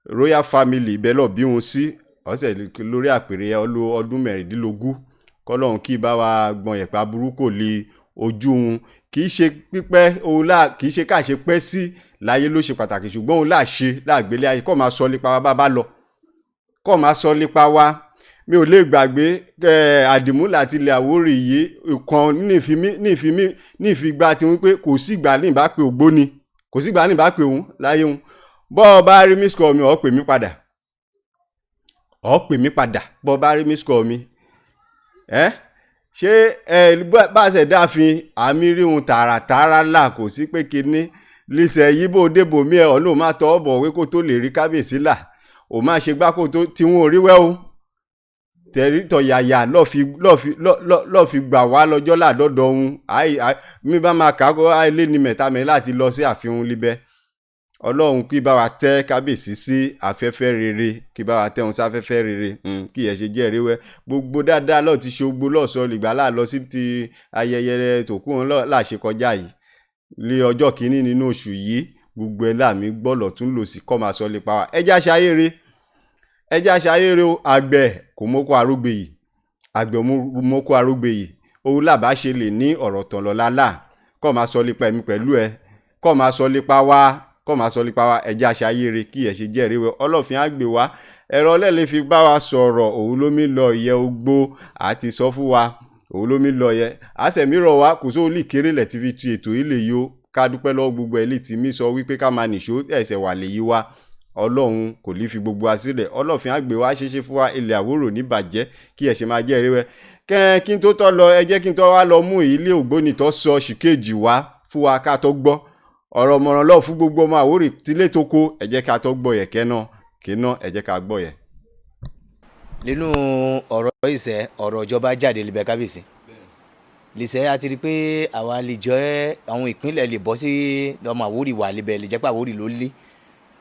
royal family ibẹ̀ lọ́ọ̀bí wọn sí ọ̀sẹ̀ lórí àpèrè ọdún 16. Kọ́lọ́hún kí bá wa gbọ̀n yẹ̀pẹ̀ aburú kò lè ojú wọn. Kì í ṣe pípẹ́ òun là kì í ṣe ká ṣe pẹ́ sí láyé ló ṣe pàtàkì, ṣùgbọ́n òun là ṣe láàgbélé ayé kọ́ máa sọ nípa wa bá bá lọ, kọ́ máa sọ nípa wa. Mi ò lè gbàgbé àdìmúlà àti ilẹ̀ Àwórì yìí kan ní ìfigbá ti wípé kò sí ìgbà ní ìbá pé ògbóni, kò sí ìgbà ní ìbá pé òun láyé òun. Bọ́ ọ bá rí miss call mi, ọ̀ pè mí padà, ọ̀ pè mí padà bọ́ ọ bá rí miss call mi. Ẹ́ ṣé ẹ bá ṣe dáàfin àmì ríhun tààràtààrà là kò sí pé kinní lísẹ̀ yìí bó débò mí ẹ ọ̀nà ò má tọ́ bọ̀ wé kó tó lè rí kábíyèsí là ò má ṣe gbá kó tó tí wọn ò rí wẹ́ o tẹ̀rí tọ̀yàyà lọ́ọ́ fi gbà wá lọ́jọ́ làdọ́dọ̀ òun. Mi bá máa kà á kó ilé ní mẹ́ta mẹ́ láti lọ sí àfihàn libẹ̀. Ọlọ́run kí bá wa tẹ́ kábíyèsí sí afẹ́fẹ́ rere, kí bá wa tẹ́ òun sáfẹ́fẹ́ rere, kí ẹ ṣe jẹ́ ríwẹ́. Gbogbo dáadáa lọ́ọ̀ ti ṣe ogbó lọ́ọ̀sọ lìgbà láà lọ sí ti ayẹyẹ tòkú òun láṣẹ kọjá yìí lé ọjọ́ kìíní nínú oṣù yìí. Gbogbo ẹ láàmì gbọ́lọ̀ tún lò sí kọ́ máa sọ lè pa wá. Ẹ jẹ́ àṣàyèrè, ẹ jẹ́ àṣàyèrè o. Àgbẹ̀ kò mọ́kó arógbè yìí, àgbẹ̀ mọ́kó arógbè yìí, òun làbá ṣe lè ní ọ̀rọ̀ tàn lọ́la là kọ́ máa sọ lè pa ẹ̀mí pẹ̀lú ẹ, kọ́ máa sọ lè pa wá, kọ́ máa sọ nípa wa. Ẹ̀jẹ̀ àṣàyèrè kí ẹ̀ ṣe jẹ́rìí wẹ. Ọlọ́fin á gbé wá ẹ̀rọ ọlẹ́lẹ̀ fi bá wa sọ̀rọ̀, òun ló mi lọ ìyẹ́ ogbó àti sọ fún wa, òun ló mi lọ yẹ àṣẹmírọ̀ wa kò sóò lè kéré lẹ̀ tí fi tu ètò ilé yìí ó. Ká dúpẹ́ lọ́wọ́ gbogbo ẹ̀ lè tí mi sọ wípé ká máa nìṣó ẹ̀sẹ̀ wà lè yí wa. Ọlọ́run kò ní fi gbogbo wa sílẹ̀. Ọlọ́fin á gbé wá ṣeéṣe fún wa ilẹ̀ Àwórò ní bàjẹ́ kí ẹ̀ ṣe máa jẹ́rìí wẹ. Kẹ́ kí n tó tọ́ lọ, ẹ jẹ́ kí n tọ́ wá lọ mú ilé ògbóni tó sọ ṣìkejì wá fún wa ká tó gbọ́ ọ̀rọ̀ mọ̀ràn lọ́ọ̀ fún gbogbo ọmọ Àwórì tílé tó kó. Ẹ jẹ́ ká tó gbọ́ yẹ kẹ́nà kẹ́nà, ẹ jẹ́ ká gbọ́ yẹ. Nínú ọ̀rọ̀ ìṣẹ́ ọ̀rọ̀ ìjọba jáde libẹ̀ kábíyèsí lìṣẹ́ a ti rí pé àwa lè jẹ́ àwọn ìpínlẹ̀ lè bọ́ sí ọmọ Àwórì wà libẹ̀ lè jẹ́ pé Àwórì ló lé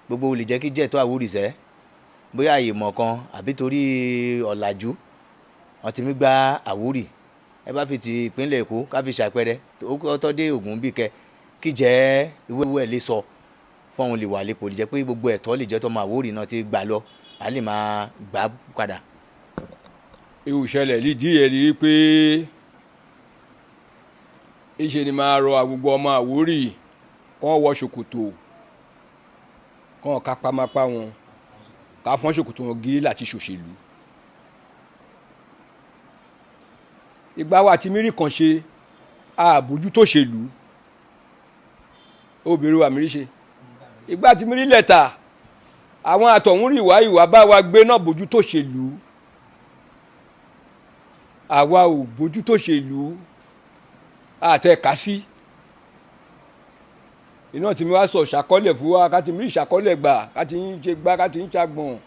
gbogbo lè jẹ́ kí jẹ́ tó Àwórì sẹ́ bóyá àyè mọ̀ kan àbí torí ọ̀làjú wọ́n ti mí gba Àwórì. Ẹ bá fi ti ìpínlẹ̀ Èkó ká fi ṣàpẹẹrẹ ó tọ́ dé Ògùn bí kẹ kí jẹ́ ìwé ẹ̀ lè sọ fún òun lè wà lẹ́pọ̀ lè jẹ́ pé gbogbo ẹ̀tọ́ lè jẹ́ tọmọ Àwórì náà ti gbà lọ a lè máa gbà padà. Ewu ìṣẹ̀lẹ̀ lídìí ẹ̀ rí pé ìṣe ni máa rọ gbogbo ọmọ Àwórì kàn wọ ṣòkòtò kàn kápá mápá wọn ká fọ́n ṣòkòtò wọn gírí láti ṣòṣèlú. Ìgbà wa ti mírì kan ṣe àbójútó ṣèlú obìnrin wa mìírí ṣe ìgbà tí mìírí lẹ́tà àwọn àtọ̀hún rí ìwà ìwà bá wa gbé náà bójútó ṣèlú àwa ò bójútó ṣèlú àtẹ̀ká sí iná tí mi wá sọ ṣàkọọ́lẹ̀ fún wa ká ti mìírí ṣàkọọ́lẹ̀ gbà ká ti ń ṣe gbá ká ti ń ṣàgbọ̀n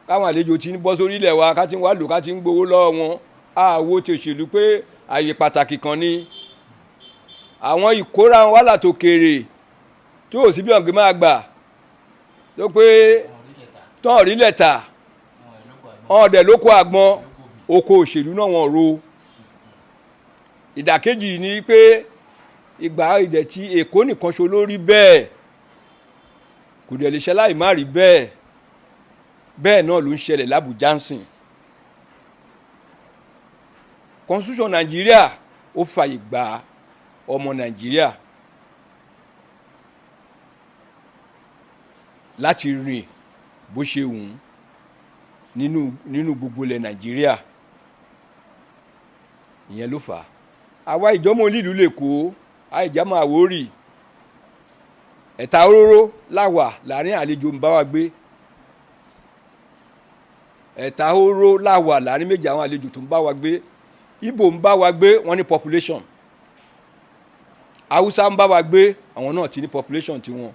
káwọn àlejò ti ń bọ́ sórí ilẹ̀ wa ká ti ń wá lò ká ti ń gbowó lọ́wọ́ wọn àwo ti òṣèlú pé Àyè pàtàkì kan ní àwọn ìkóra wọn wá látòkèrè tó ò sí bí ọ̀gbìn máa gbà tó pé tán rí lẹ́tà ọ̀dẹ̀ ló kó àgbọn oko òṣèlú náà wọ́n ro. Ìdàkejì ni pé ìgbà ìdẹ̀ tí Èkó nìkan ṣo ló rí bẹ́ẹ̀, kò dẹ̀ lè ṣe láì má rí bẹ́ẹ̀. Bẹ́ẹ̀ náà ló ń ṣẹlẹ̀ l'Ábùjá ń sìn. Constitution Nàìjíríà ó fàyè gba ọmọ Nàìjíríà láti rìn bó ṣe wù ú nínú gbogbo ilẹ̀ Nàìjíríà. Ìyẹn ló fà á. Àwa ìjọ́mọ̀ onílùú l'Èkó, àìjámọ̀ Àwórì, ẹ̀ta oróró láwà láàrin àlejò ń bá wa gbé. Ẹ̀ta oró láwà láàrin méjì àwọn àlejò tó ń bá wa gbé. Ìgbò ń bá wa gbé, wọ́n ní population. Haúsá ń bá wa gbé, àwọn náà ti ní population tiwọn.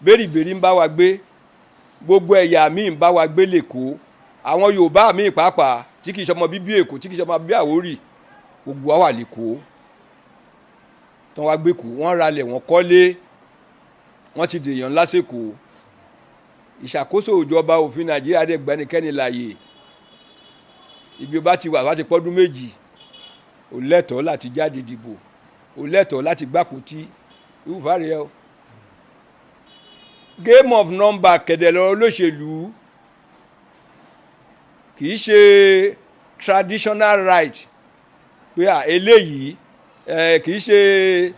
Bẹ́rìbẹ́rì ń bá wa gbé, gbogbo ẹ̀yà míì ń bá wa gbé l'Èkó. Àwọn Yorùbá míì pàápàá tí kì í ṣọmọ bíbí Èkó, tí kì í ṣọmọ bíbí Àwórì, gbogbo wa wà l'Èkó. Tí wọ́n wá gbé Èkó, wọ́n ralẹ̀, wọ́n kọ́lé, wọ́n ti dèèyàn lásìkò. Ìṣàkóso ìjọba òfin Nàìjíríà dẹ̀ gbẹ́nikẹ́ni láàyè. Ibi bá ti wà wá ti pọ́dún méjì, ò lẹ́tọ̀ọ́ láti jáde dìbò, ò lẹ́tọ̀ọ́ láti gbàpótí. Irúfà rẹ̀ o. Game of number kẹ̀dẹ̀ lọ olóṣèlú, kì í ṣe traditional right pé à eléyìí kì í ṣe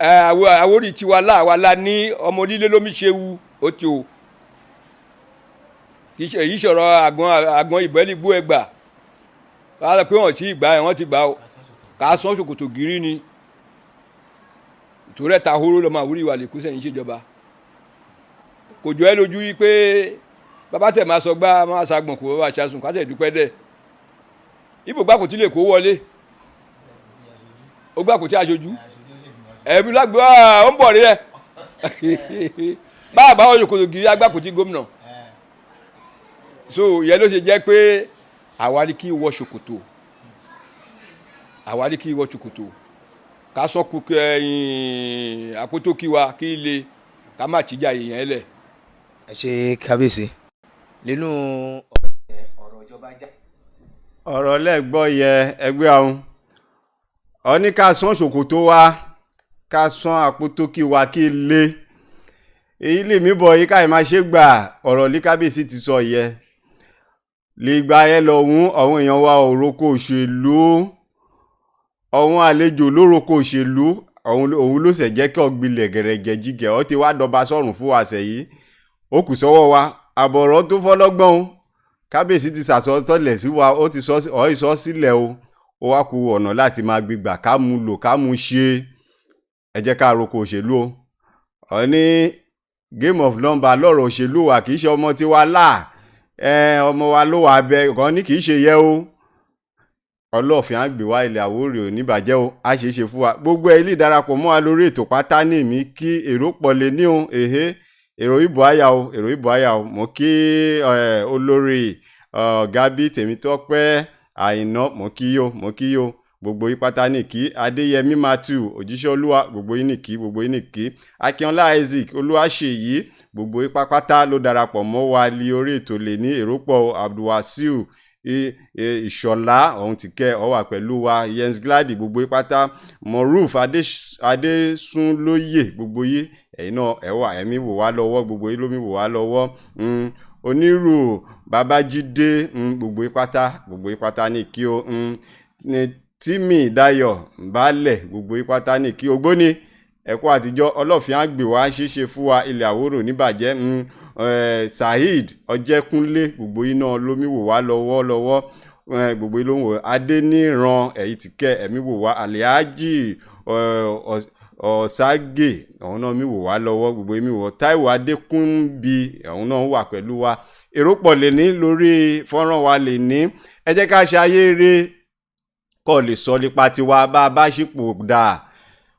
Àwórì tiwa láwa la ní ọmọ onílé lómi ṣe wu ó ti o. Kì í ṣe èyí sọ̀rọ̀ àgbọn ìbẹ́lígbó ẹgbà wọ́n á sọ pé wọ́n ti gbà ẹ̀, wọ́n ti gbà ó kà á sán ṣòkòtò gírí ni ìtòrẹ́ ta hóró lọ́mọ Àwórì wà lẹ́kọ́ sẹ́yìn ṣèjọba. Kò jọ ẹ́ lójú yí pé bàbá tẹ̀ máa sọ gbá máa ṣàgbọ̀n kò bàbá ṣàṣùn kásẹ̀ dúpẹ́ dẹ̀. Ibo gbà kò tí lè kó wọlé, ó gbà kò tí aṣojú ẹ̀mí lágbó ó ń bọ̀ rí ẹ̀ báàbá ọ̀yọ̀kọ̀tò gírí agbá kò tí gómìnà. So ìyẹn ló ṣe jẹ́ pé àwa ni kí wọ ṣòkòtò, àwa ni kí wọ ṣòkòtò ká sọ kú ẹ̀yìn àpótó kí wa kí le ká má tìjà èèyàn lẹ̀. Ẹ ṣe kábíyèsí nínú ọ̀rọ̀ ìjọba já. Ọ̀rọ̀ lẹ́gbọ́ yẹ ẹgbẹ́ àwọn ọ ní ká sán ṣòkòtò wa, ká sán àpótó kí wa kí le. Èyí lèmi bọ̀ yìí káyìí máa ṣe gbà ọ̀rọ̀ lí kábíyèsí ti sọ yẹ lè gba ẹ lọ́hún. Àwọn èèyàn wa òroko òṣèlú, ọ̀hún àlejò lóroko òṣèlú, òun ló ṣẹ̀ jẹ́ kí ọ̀gbilẹ̀ gẹ̀rẹ̀gẹ̀ jígẹ̀ ọ ti wá dọba sọ̀rùn fún wa sẹ̀yí. Ó kù sọ́wọ́ wa, àbọ̀rọ̀ tó fọ́lọ́gbọ́n o. Kábíyèsí ti sàsọtọ́lẹ̀ sí wa, ó ti sọ ọ́ ìsọ sílẹ̀ o. Ó wá ku ọ̀nà láti máa gbégbà ká mú lò ká mú ṣe. Ẹ jẹ́ ká roko òṣèlú o. Ọ ní game of number lọ́rọ̀ òṣèlú wa, kì í ṣe ọmọ tiwa là ọmọ wa ló wà bẹ kan ní kì í ṣe yẹ o. Ọlọ́ọ̀fin á gbé wá ilẹ̀ Àwórì ò ní bàjẹ́ o, á ṣe é ṣe fún wa. Gbogbo ẹ ilé ìdarapọ̀ mọ́ wa lórí ètò pátá ní èmi kí èrò pọ̀ lé ní o. Èhé èrò ìbò àyà o, èrò ìbò àyà o. Mo kí olórí Gabi Tèmítọ́pẹ́ Àìná, mo kí yó, mo kí yó. Gbogbo yín pátá ní kí. Adéyẹmí Matthew òjíṣẹ́ Olúwa, gbogbo yín ní kí, gbogbo yín ní kí. Akínọlá Isaac Olúwaṣèyí, gbogbo yín pátá ló darapọ̀ mọ́ wa lé orí ètò lè ní èrò pọ̀. Abdulwasiu Ìṣọ̀lá ọ̀hún ti kẹ́ ọ wà pẹ̀lú wa. James Glady, gbogbo yín pátá. Moruf Adésúnlóyè, gbogbo yín ẹ̀yin náà ẹ̀ wà ẹ̀mí wò wá lọ́wọ́, gbogbo yín lómi wò wá lọ́wọ́. Onírù Babájídé, gbogbo yín pátá, gbogbo yín pátá ní kí o. Ní Tímì Dayọ̀ Baálẹ̀, gbogbo yín pátá ní kí. Ògbóni ẹ̀kọ́ àtijọ́ Ọlọ́fin àgbè wá ṣíṣe fún wa, ilẹ̀ Àwórò níbàjẹ́. Saheed Ọjẹ́kúnlé, gbogbo yín náà lómi wò wá lọ́wọ́ lọ́wọ́, gbogbo yín ló ń wò. Adéníran ẹ̀yìn ti kẹ́ ẹ̀mí wò wá. Alihaji Ọ̀ságè ọ̀hún náà mi wò wá lọ́wọ́, gbogbo yín mi wò. Táíwò Adékúnbí ọ̀hún náà wà pẹ̀lú wa. Èrò pọ̀ lè ní lórí fọ́nrán wa lè ní. Ẹ jẹ́ ká ṣe ayé rere kọ́ lè sọ nípa tiwa bá a bá ṣípò dáa,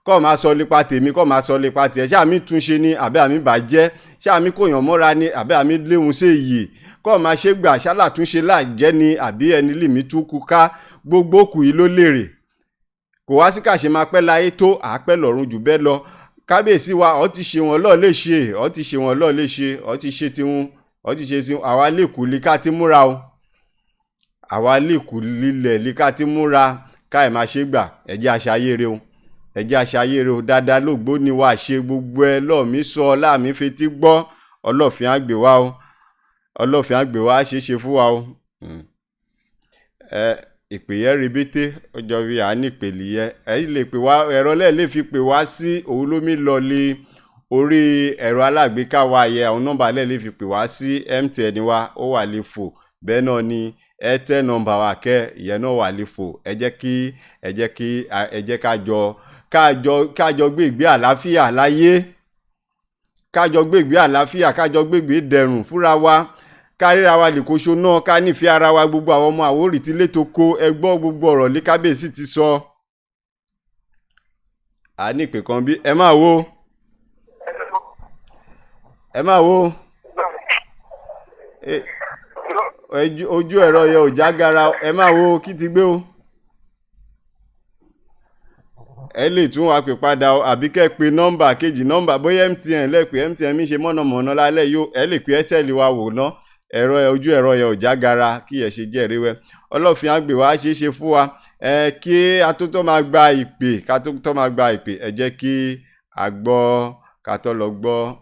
kọ́ máa sọ nípa tèmi, kọ́ máa sọ nípa tiẹ̀. Ṣé àmì túnṣe ni àbẹ́ àmì bàjẹ́? Ṣé àmì kò yàn mọ́ra ni àbẹ́ àmì léhun sí èyí? Kọ́ máa ṣe gbà ṣálàtúnṣe láàjẹ́ ni àbí ẹni lèmi tún kú ká? Gbogbo kù yìí ló lérè. Kò wá sí kàṣe máa pẹ́ láyé tó àápẹ́ lọ́run jù bẹ́ẹ̀ lọ. Kábíyèsí wa ọ ti ṣe wọn lọ́ọ̀ lè ṣe, ọ ti ṣe wọn lọ́ọ̀ lè ṣe, ọ ti ṣe tiwọn, ọ ti ṣe tiwọn. Àwa lè kú lè ká ti múra o, àwa lè kú lílẹ̀ lè ká ti múra ká ẹ̀ máa ṣe gbà. Ẹ jẹ́ aṣayére o, ẹ jẹ́ aṣayére o. Dáadáa lóògbó ni wàá ṣe gbogbo ẹ lọ́ọ̀mí sọ láàmí fetí gbọ́. Ọlọ́fin àgbè wa o, ọlọ́fin àgbè wa ṣe é ṣe fún wa o. Ẹ ìpè yẹn rebete ọjọ́ bí à ní ìpèlè yẹn. Ẹ lè pè wá, ẹ̀rọ lẹ́ẹ̀ lè fi pè wá sí òun lómi lọ lé orí ẹ̀rọ alágbèéká wa yẹ. Àwọn nọ́mbà lẹ́ẹ̀ lè fi pè wá sí MTN wa ó wà lè fò, bẹ́ẹ̀ náà ni Airtel nọ́mbà wa kẹ́ ìyẹn náà wà lè fò. Ẹ jẹ́ kí ẹ jẹ́ kí ẹ jẹ́ ká jọ gbé ìgbé àlàáfíà láyé, ká jọ gbé ìgbé àlàáfíà, ká jọ gbé ìgbé dẹ̀rùn fúnra wa, ká ríra wa lè kóso náà, ká nífẹ̀ẹ́ ara wa. Gbogbo àwọn ọmọ Àwórì tí létò ko ẹ gbọ́ gbogbo ọ̀rọ̀ lé kábíyèsí ti sọ. A ní ìpè kan bí ẹ máa wo, ẹ máa wo ojú ẹ̀rọ yẹn ò já gara. Ẹ máa wo kí ti gbé o. Ẹ lè tún wa pè padà o, àbí kẹ́ pe nọ́mbà kejì, nọ́mbà bóyá MTN lẹ́pẹ́ MTN mi ṣe mọ̀nàmọ́ná lálẹ́ yóò. Ẹ lè pe Airtel wa wò ná. Ẹ̀rọ ojú ẹ̀rọ yẹn ò já gara kí ẹ ṣe jẹ́ ríwẹ́. Ọlọ́fin àgbè wa ṣe é ṣe fún wa. Ẹ kí atótó máa gba ìpè, ká tó máa gba ìpè, ẹ jẹ́ kí a gbọ́, ká tó lọ gbọ́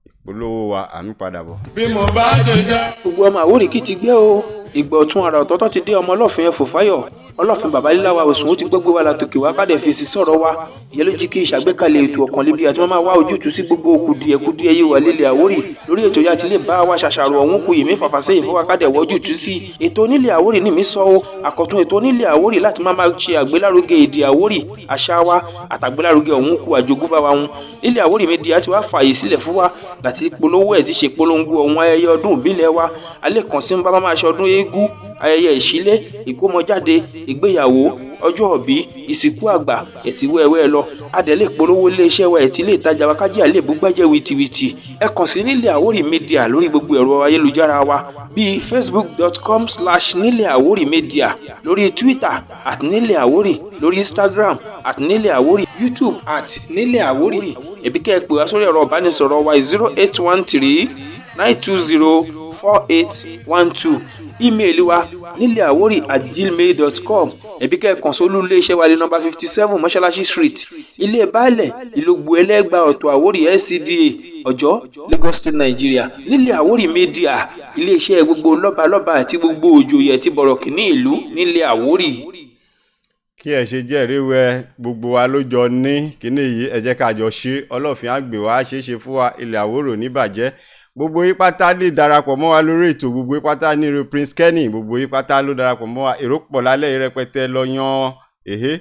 ìpolówó wa, àmì padà bọ̀. Bí mo bá jẹjẹ. Gbogbo ọmọ Àwórì kì í ti gbé o. Ìgbà ọ̀tún ara ọ̀tọ̀ọ̀tọ̀ ti dé. Ọmọ Ọlọ́fin Ẹfọ̀fáyọ̀, Ọlọ́fin Babaléláwa Òsùn ó ti gbọ́gbé wa látòkè wá kádẹ̀ fèsì sọ̀rọ̀ wa. Ìyẹn ló jí kí ìṣàgbékalẹ̀ ètò Ọ̀kànlébi àti máa wá ojútùú sí gbogbo kùdìẹ̀kudiẹ yìí wà lélẹ̀ Àwórì. Lórí ètò yá ti lè bá wa ṣàṣàrò ọ̀hún kù yìí mẹ́fàfà sẹ́yìn fún wa kádẹ̀ wọ ojútùú sí ètò onílẹ̀ Àwórì ní mi sọ o. Àkọ́tún ètò onílẹ̀ Àwórì láti máa ṣe àgbélárugẹ èdè Àwórì, àṣà wa àtàgbélárugẹ ọ̀hún kù àjogúnbá wa hun. Nílẹ̀ Àwórì Media ti wá fààyè sílẹ̀ fún wa láti polówó ẹ̀ ti ṣe polongo ọ̀hún ayẹyẹ ọdún ìbílẹ̀ wa. Alẹ́ kan sí ń bá máa ṣe ọdún eégún, ayẹyẹ ìṣílé, ìkómọjáde, ìgbéyàwó, ọjọ́ òbí, ìsìnkú àgbà ẹ̀tí wẹ́wẹ́ lọ. Adẹ̀lé polówó iléeṣẹ́ wa ẹ̀tí ilé ìtajà wa kájí àlébù gbẹ́jẹ́ wìtìwìtì. Ẹ kàn sí nílẹ̀ Àwórì Media lórí gbogbo ẹ̀rọ ayélujára wa bíi facebook.com/nílẹ̀ Àwórì Media, lórí Twitter @nílẹ̀ Àwórì, lórí Instagram @nílẹ̀ Àwórì, YouTube @nílẹ̀ Àwórì. Ẹ̀bí kẹ́ ẹ pè wá sórí ẹ̀rọ ìbánisọ̀rọ̀ wa 0813 920 4812. Ímeèlì wa nílẹ̀ àwórì @gmail.com. Ẹ̀bí kẹ́ ẹ kàn sólú iléeṣẹ́ wa lé nọ́mbà 57 Mọ́ṣáláṣí Street, ilé baálẹ̀, Ìlógbò Ẹlẹ́gbà, Ọ̀tọ̀ Àwórì LCDA, Ọ̀jọ́, Lagos State, Nigeria. Nílẹ̀ Àwórì Media, iléeṣẹ́ gbogbo lọ́balọ́ba àti gbogbo òjòyè àti bọ̀rọ̀kìnní ìlú nílẹ̀ Àwórì. Kí ẹ ṣe jẹ́rìí wẹ gbogbo wa ló jọ ní kíní yìí, ẹ jẹ́ ká jọ ṣe. Ọlọ́fin àgbè wa ṣe é ṣe fún wa, ilẹ̀ Àwórò níbàjẹ́. Gbogbo yín pátá lè darapọ̀ mọ́ wa lórí ètò, gbogbo yín pátá ní irú Prince Kenny, gbogbo yín pátá ló darapọ̀ mọ́ wa. Èrò pọ̀ lálẹ́ yìí rẹpẹtẹ lọ yan èhé,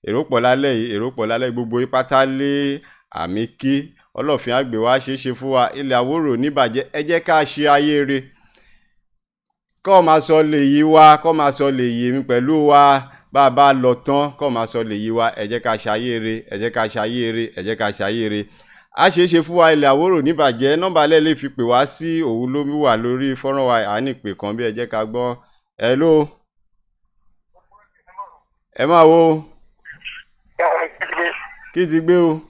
èrò pọ̀ lálẹ́ yìí, èrò pọ̀ lálẹ́ yìí. Gbogbo yín pátá lé àmì kí Ọlọ́fin àgbè wa ṣe é ṣe fún wa, ilẹ̀ Àwórò níbàjẹ́. Ẹ jẹ́ ká ṣe ayé re, kọ́ máa sọ lè yí wa, kọ́ máa sọ lè yí mi pẹ̀lú wa bá a bá lọ tán, kọ́ máa sọ lè yí wa. Ẹ jẹ́ ká ṣayé re, ẹ jẹ́ ká ṣayé re, ẹ jẹ́ ká ṣayé re. A ṣe é ṣe fún wa, ilẹ̀ Àwórò níbàjẹ́. Nọ́mbà alẹ́ lè fi pè wá sí òun ló wà lórí fọ́nrán wa. À ní ìpè kan bí ẹ jẹ́ ká gbọ́. Hello, ẹ máa wo kí ti gbé o.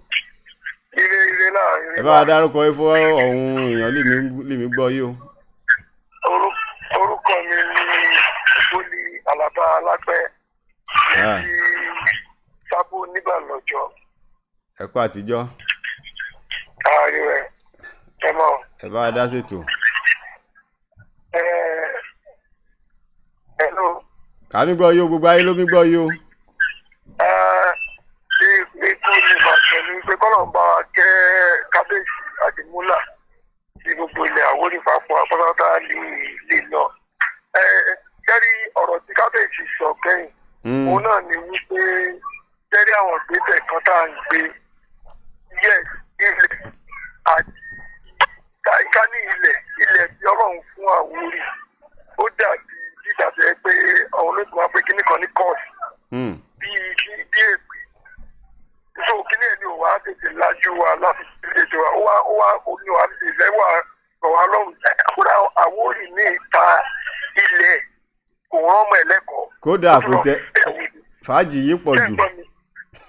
Ẹ bá wa dárúkọ yín fún ọ̀hún èèyàn lèmi gbọ́ yìí o. Orúkọ mi ni Bólí Alaba Alápẹ́ ní Sábó nígbàlọ́jọ́. Ẹ kú àtijọ́. Ààrẹ rẹ̀ ẹ mọ̀. Ẹ bá wa dá ṣètò. Hello. Kàmí gbọ́ yìí o, gbogbo ayé ló mi gbọ́ yìí o. Bí kò ní ìmọ̀ pẹ̀lú pé kọ́lọ̀ ń bá wa kẹ́ kábíyèsí Àdìmúlà tí gbogbo ilẹ̀ Àwórì papọ̀ apátápátá lè lọ. Kẹ́rí ọ̀rọ̀ tí kábíyèsí sọ kẹ́yìn. Òun náà ni wípé kẹ́rí àwọn ìgbésẹ̀ kan tá à ń gbé. Yes, ilẹ̀ àti ká ní ilẹ̀ tí Ọlọ́run fún Àwórì ó dàbí dídàbí ẹ pé àwọn olóògùn wa pé kíní kan ní kọ́ọ̀sì bí èpè so kíní ẹ̀ ni ò wá tètè lajú wa láti ṣe wa ó wá omi wa lè lẹ́wà rọ̀ wá lọ́rùn. Kódà Àwórì ní ìta ilẹ̀ kò rán ọmọ ẹ̀ lẹ́kọ̀ọ́. Kódà kò tẹ fàájì yìí pọ̀ jù.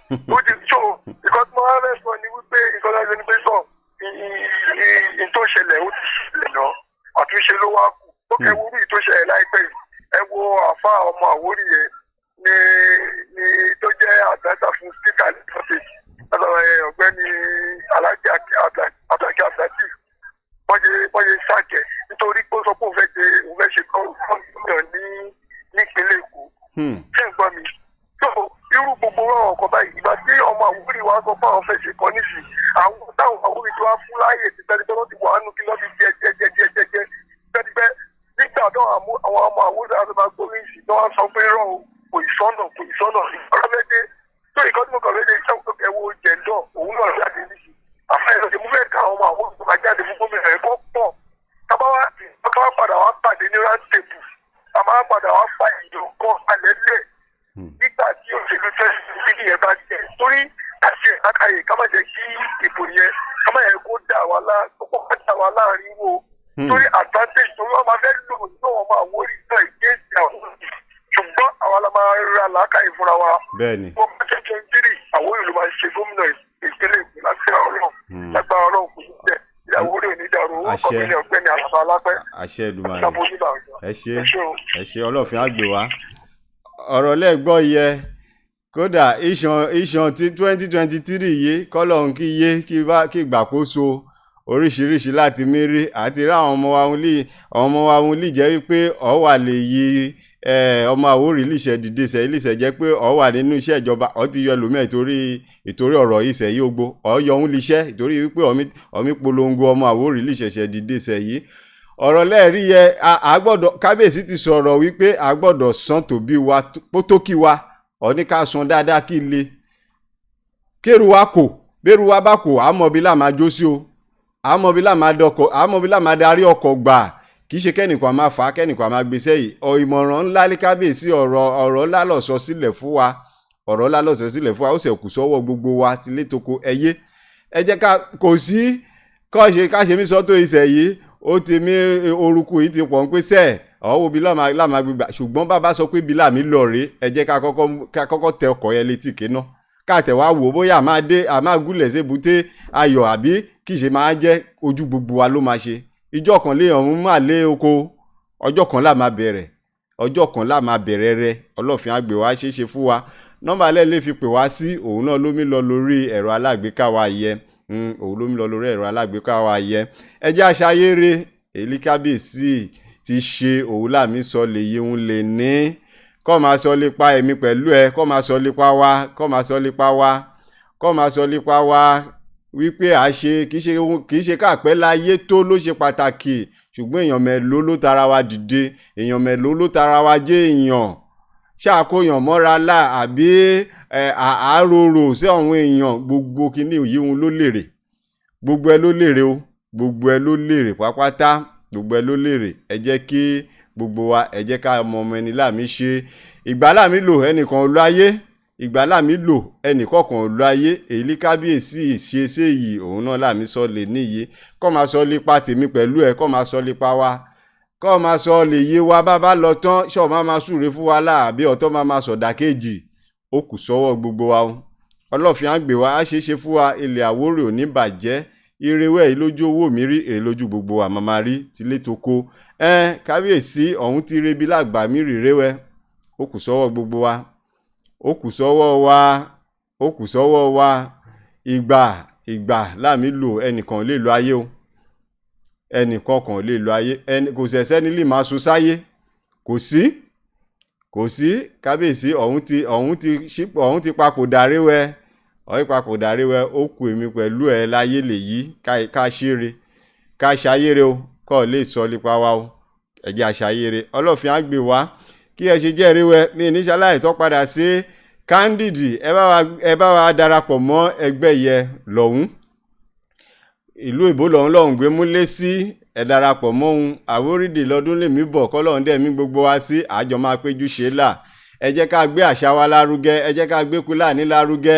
Ó ti so nǹkan tí mo wá fẹ́ sọ ni wípé nǹkan tó ṣe ni pé sọ ìtò ṣẹlẹ̀ ó ti ṣẹlẹ̀ náà, àtúnṣe ló wá kù. Ó kẹ́ wo orí ìtò ṣẹlẹ̀ láìpẹ́ yìí, ẹ wo àfa ọmọ Àwórì yẹn ní tó jẹ́ àgbàtà fún spíkà lẹ́kọ̀ọ́sẹ̀ ọ̀gbẹ́ni Alhaji Abdulhakeem Abdulateef, bọ́n ṣe sàkẹ́ nítorí pé ó sọ pé òun fẹ́ ṣe gómìnà ní nípínlẹ̀ Èkó. Ṣé ń gbọ́ mi? So irú gbogbo ọ̀rọ̀ ọkọ̀ báyìí, ìgbà tí ọmọ Àwórì wa sọ fún àwọn fẹ́ ṣe kan nísì, àwọn táwọn Àwórì tí wàá fún láàyè ti pẹ́ẹ́pẹ́ wọ́n ti wà á nù kí lọ́ọ́ fi jẹ jẹ jẹ jẹ jẹ jẹ pẹ́ẹ́pẹ́. Nígbà tó àwọn ọmọ Àwórì wa máa gbórí sí tí wọ́n sọ pé rọ̀ o, kò ì sọ́nà, kò ì sọ́nà ọlọ́fẹ́dé tó. Ìkan tí mo kàn fẹ́ ṣe iṣẹ́ ẹ̀wọ̀ jẹ̀ńdọ̀ òun náà jáde nísì àfẹ́rẹ́. Mo fẹ́ ká àwọn ọmọ Àwórì tó máa jáde fún gómìnà ẹ̀kọ́ pọ̀, tábà wá padà wá pàdé ní round table, a máa padà wá fa ìjọ kan alẹ́ lẹ̀ nígbà tí òṣèlú 2023 yẹn bá jẹ́, torí àṣẹ àkàyè ká má jẹ́ kí ìbò yẹn ká má yẹ kó dà wá lá kó dà wá láàrin wo, torí advantage torí wọn máa fẹ́ lò ní àwọn ọmọ Àwórì náà ìgbésí àwọn, ṣùgbọ́n àwa la máa ra làákàyè fúnra wa. Wọ́n bá jẹ́ 23, Àwórì ló máa ṣe gómìnà ìpínlẹ̀ Èkó lágbára Ọlọ́run. Lágbára Ọlọ́run, kò ní jẹ́ ìyàwó rẹ̀ ní dàrú. Orúkọ mi ní Ọ̀gbẹ́ni Àlàbà Alápẹ́. Àṣẹ Èdùmàrè. Ẹ ṣé, ẹ ṣé. Ọlọ́fin àgbè wá ọ̀rọ̀ lẹ́gbọ́ yẹ. Kódà ìṣàn ìṣàn tí 2023 yìí kọ́lọ́hún kí yé kí bá kí gbàkóso oríṣiríṣi láti mérí àti rí àwọn ọmọ wa ń lè àwọn ọmọ wa ń lè jẹ́ wípé ọ̀ wà lè yí ọmọ Àwórì lìṣẹ̀ dìde sẹ́ lìṣẹ̀ jẹ́ pé ọ̀ wà nínú iṣẹ́ ìjọba, ọ̀ ti yọ ẹlòmíẹ̀ ìtorí ọ̀rọ̀ yìí sẹ́ yìí ó gbó ọ̀ yọ òun liṣẹ́ ìtorí wípé ọ̀mí polongo ọmọ Àwórì lìṣẹ̀ṣẹ̀ dìde sẹ́ yìí. Ọ̀rọ̀ lẹ́ẹ̀rí yẹ, a gbọ́dọ̀, kábíyèsí ti sọ̀rọ̀ wípé a gbọ́dọ̀ san tòbí wa pótókì wa, ọ̀ ní ká san dáadáa kí le kéru wa kò bẹ́rù wa bá kò àmọ́ bí là máa jó sí o, àmọ́ bí là máa dọkọ̀, àmọ́ bí là máa darí ọkọ̀ gbà. Kì í ṣe kẹ́nìkan máa fà á, kẹ́nìkan máa gbé sẹ́yìn. Ọ ìmọ̀ràn ńlá ní kábíyèsí, ọ̀rọ̀ ńlá ló sọ sílẹ̀ fún wa, ọ̀rọ̀ ńlá ló sọ sílẹ̀ fún wa. Ó sì kù sọ́wọ́ gbogbo wa tilé toko. Ẹyé ẹ jẹ́ ká kò sí kọ́ ṣe ká ṣe mí sọ́tò ìṣẹ̀ yìí, ó ti mí orúkú yìí ti pọ̀ ń pé sẹ́ẹ̀ ọ̀hún bí láàmà gbígbà. Ṣùgbọ́n bàbá sọ pé bí láàmì lọ rèé, ẹ jẹ́ ká kọ́kọ́ tẹ ọkọ̀ yẹn létí kéná, ká tẹ̀ wá wò bóyá a máa dé, a máa gúnlẹ̀ sébùté ayọ̀, àbí kì í ṣe máa jẹ́ ojú gbogbo wa ló máa ṣe. Ìjọ kan lé ọ̀hún máa lé oko, ọjọ́ kan là máa bẹ̀rẹ̀, ọjọ́ kan là máa bẹ̀rẹ̀ rẹ. Ọlọ́fin àgbè wa ṣeé ṣe fún wa. Nọ́mbà alẹ́ lè fi pè wá sí, òun náà ló mí lọ lórí ẹ̀rọ alágbèéká wa yẹ, òun ló mí lọ lórí ẹ̀rọ alágbèéká wa yẹ. Ẹ jẹ́ àṣàyèrè èlí kábíyèsí ti ṣe òun làmí sọ lè yí òun lè ní kọ́ máa sọ lépa èmi pẹ̀lú ẹ, kọ́ máa sọ lépa wa, kọ́ máa sọ lépa wa, kọ́ máa sọ lépa wa wípé à ṣe kì í ṣe káàpẹ́ láyé tó ló ṣe pàtàkì, ṣùgbọ́n èèyàn mélòó ló tara wa dìde? Èèyàn mélòó ló tara wa jẹ́? Èèyàn ṣàkóyàn mọ́ra là àbí àáròrò sí àwọn èèyàn gbogbo kíní yìí òun ló lèrè. Gbogbo ẹ ló lèrè o, gbogbo ẹ ló lèrè pápátá, gbogbo ẹ ló lèrè. Ẹ jẹ́ kí gbogbo wa, ẹ jẹ́ ká mọ ọmọ ẹni láàmì ṣe. Ìgbà láàmì lò ẹnìkan ló ayé, ìgbà láàmì lò ẹnìkọ̀ọ̀kan ló ayé. Èyí kábíyèsí ṣe séyìí, òun náà láàmì sọ lè níyì, kọ́ máa sọ lépa tèmi pẹ̀lú ẹ, kọ́ máa sọ lépa wa, kọ́ máa sọ lè yé wa. Bá bá lọ tán, ṣọ́ máa máa súre fún wa láàbí ọ̀tọ́ máa máa sọ̀dà kejì? Ó kù sọ́wọ́ gbogbo wa o. Ọlọ́fin àgbè wa á ṣeé ṣe fún wa. Ilẹ̀ Àwórì ò ní bàjẹ́. Irewẹ́ yìí lójú owó mi rí èrè lójú gbogbo wa màmá rí tilé toko. Ẹ kábíyèsí ọ̀hún ti rebi lágbà mí rírẹ́wẹ́. Ó kù sọ́wọ́ gbogbo wa, ó kù sọ́wọ́ wa, ó kù sọ́wọ́ wa. Ìgbà láàmì lò ẹnìkan lè lo ayé o, ẹnìkan kan lè lo ayé ẹni kò sẹ̀sẹ́ ní lè máa sun sáyé. Kò sí, kò sí. Kábíyèsí ọ̀hún ti papòdà réwẹ́, ọ̀hún papòdà réwẹ́. Ó kù èmi pẹ̀lú ẹ láyé lèyí, ká ṣeré, ká ṣayére o, kọ́ lè sọ nípa wa o. Ẹ jẹ́ àṣàyére. Ọlọ́fin á gbé wá kí ẹ ṣe jẹ́ ríwẹ́ mi ní ṣaláì tó padà sí Candid. Ẹ bá wa darapọ̀ mọ́ ẹgbẹ́ yẹ lọ́hún ìlú ìbò lọ́hún lọ́hún gbé múlé sí. Ẹ darapọ̀ mọ́ òun Àwórìdì lọ́dún lèmi bọ̀, kọ́lọ́hún dẹ̀mí gbogbo wa sí, àjọ máa péjú ṣe là. Ẹ jẹ́ ká gbé àṣà wa lárugẹ, ẹ jẹ́ ká gbé Kúlàní lárugẹ,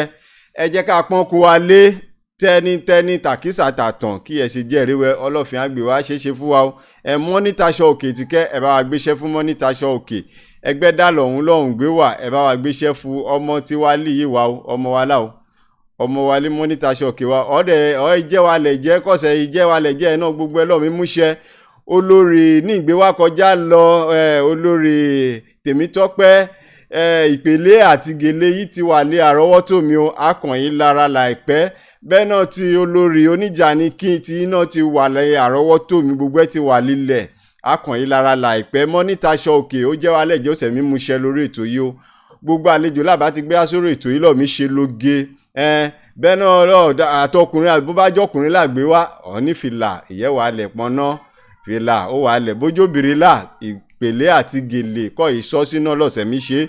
ẹ jẹ́ ká pọ́n kú wa lé tẹ́nitẹ́ni tàkísà tàtàn. Kí ẹ ṣe jẹ́ ríwẹ́. Ọlọ́fin àgbè wa ṣeé ṣe fún wa o. Ẹ mọ́ nítaṣọ òkè tìkẹ́, ẹ bá wa gbéṣẹ́ fún mọ́ nítaṣọ òkè. Ẹgbẹ́ dà lọ́hún lọ́hún gbé wà, ẹ bá wa gbéṣẹ́ fún ọmọ tí wàá lì yìí wá o, ọmọ wa là o, ọmọ wa lé mọ́nítà ṣọ̀kì wa ọ̀dẹ̀ ọ̀ ìjẹ́ wa lẹ̀ jẹ́ kọ̀sẹ̀ ìjẹ́ wa lẹ̀ jẹ́ ẹ̀ náà gbogbo ẹ lọ́ọ̀ mi múṣẹ. Olórí ní ìgbéwá kọjá lọ, olórí Tèmítọ́pẹ́, ìpele àti gèlè yìí ti wà lé àrọ́wọ́tò mi o, akànyìn lára láìpẹ́. Bẹ́ẹ̀ náà ti olórí oníjà ní kí ti iná ti wà lé àrọ́wọ́tò mi, gbogbo ẹ ti wà lílẹ̀, akànyìn lára láìpẹ́. Mọ́nítà ṣọ̀kì ó jẹ́ wa lẹ́jọ́ ọ̀sẹ̀ mímú ṣẹ lórí ètò yìí o. Gbogbo àlejò làbá ti gbé sórí ètò yìí lọ́ọ̀ mi ṣe lóge. Bẹ́ẹ̀ náà lọ àtọkùnrin àti bó bá jọkùnrin làgbé wá ọ̀ní fìlà ìyẹ́wà lẹ̀ pọnná fìlà ó wà lẹ̀ bójóbìnrin là ìpèlé àti gèlè kọ́ ìsọ́sínà lọ́sẹ̀ mi ṣe.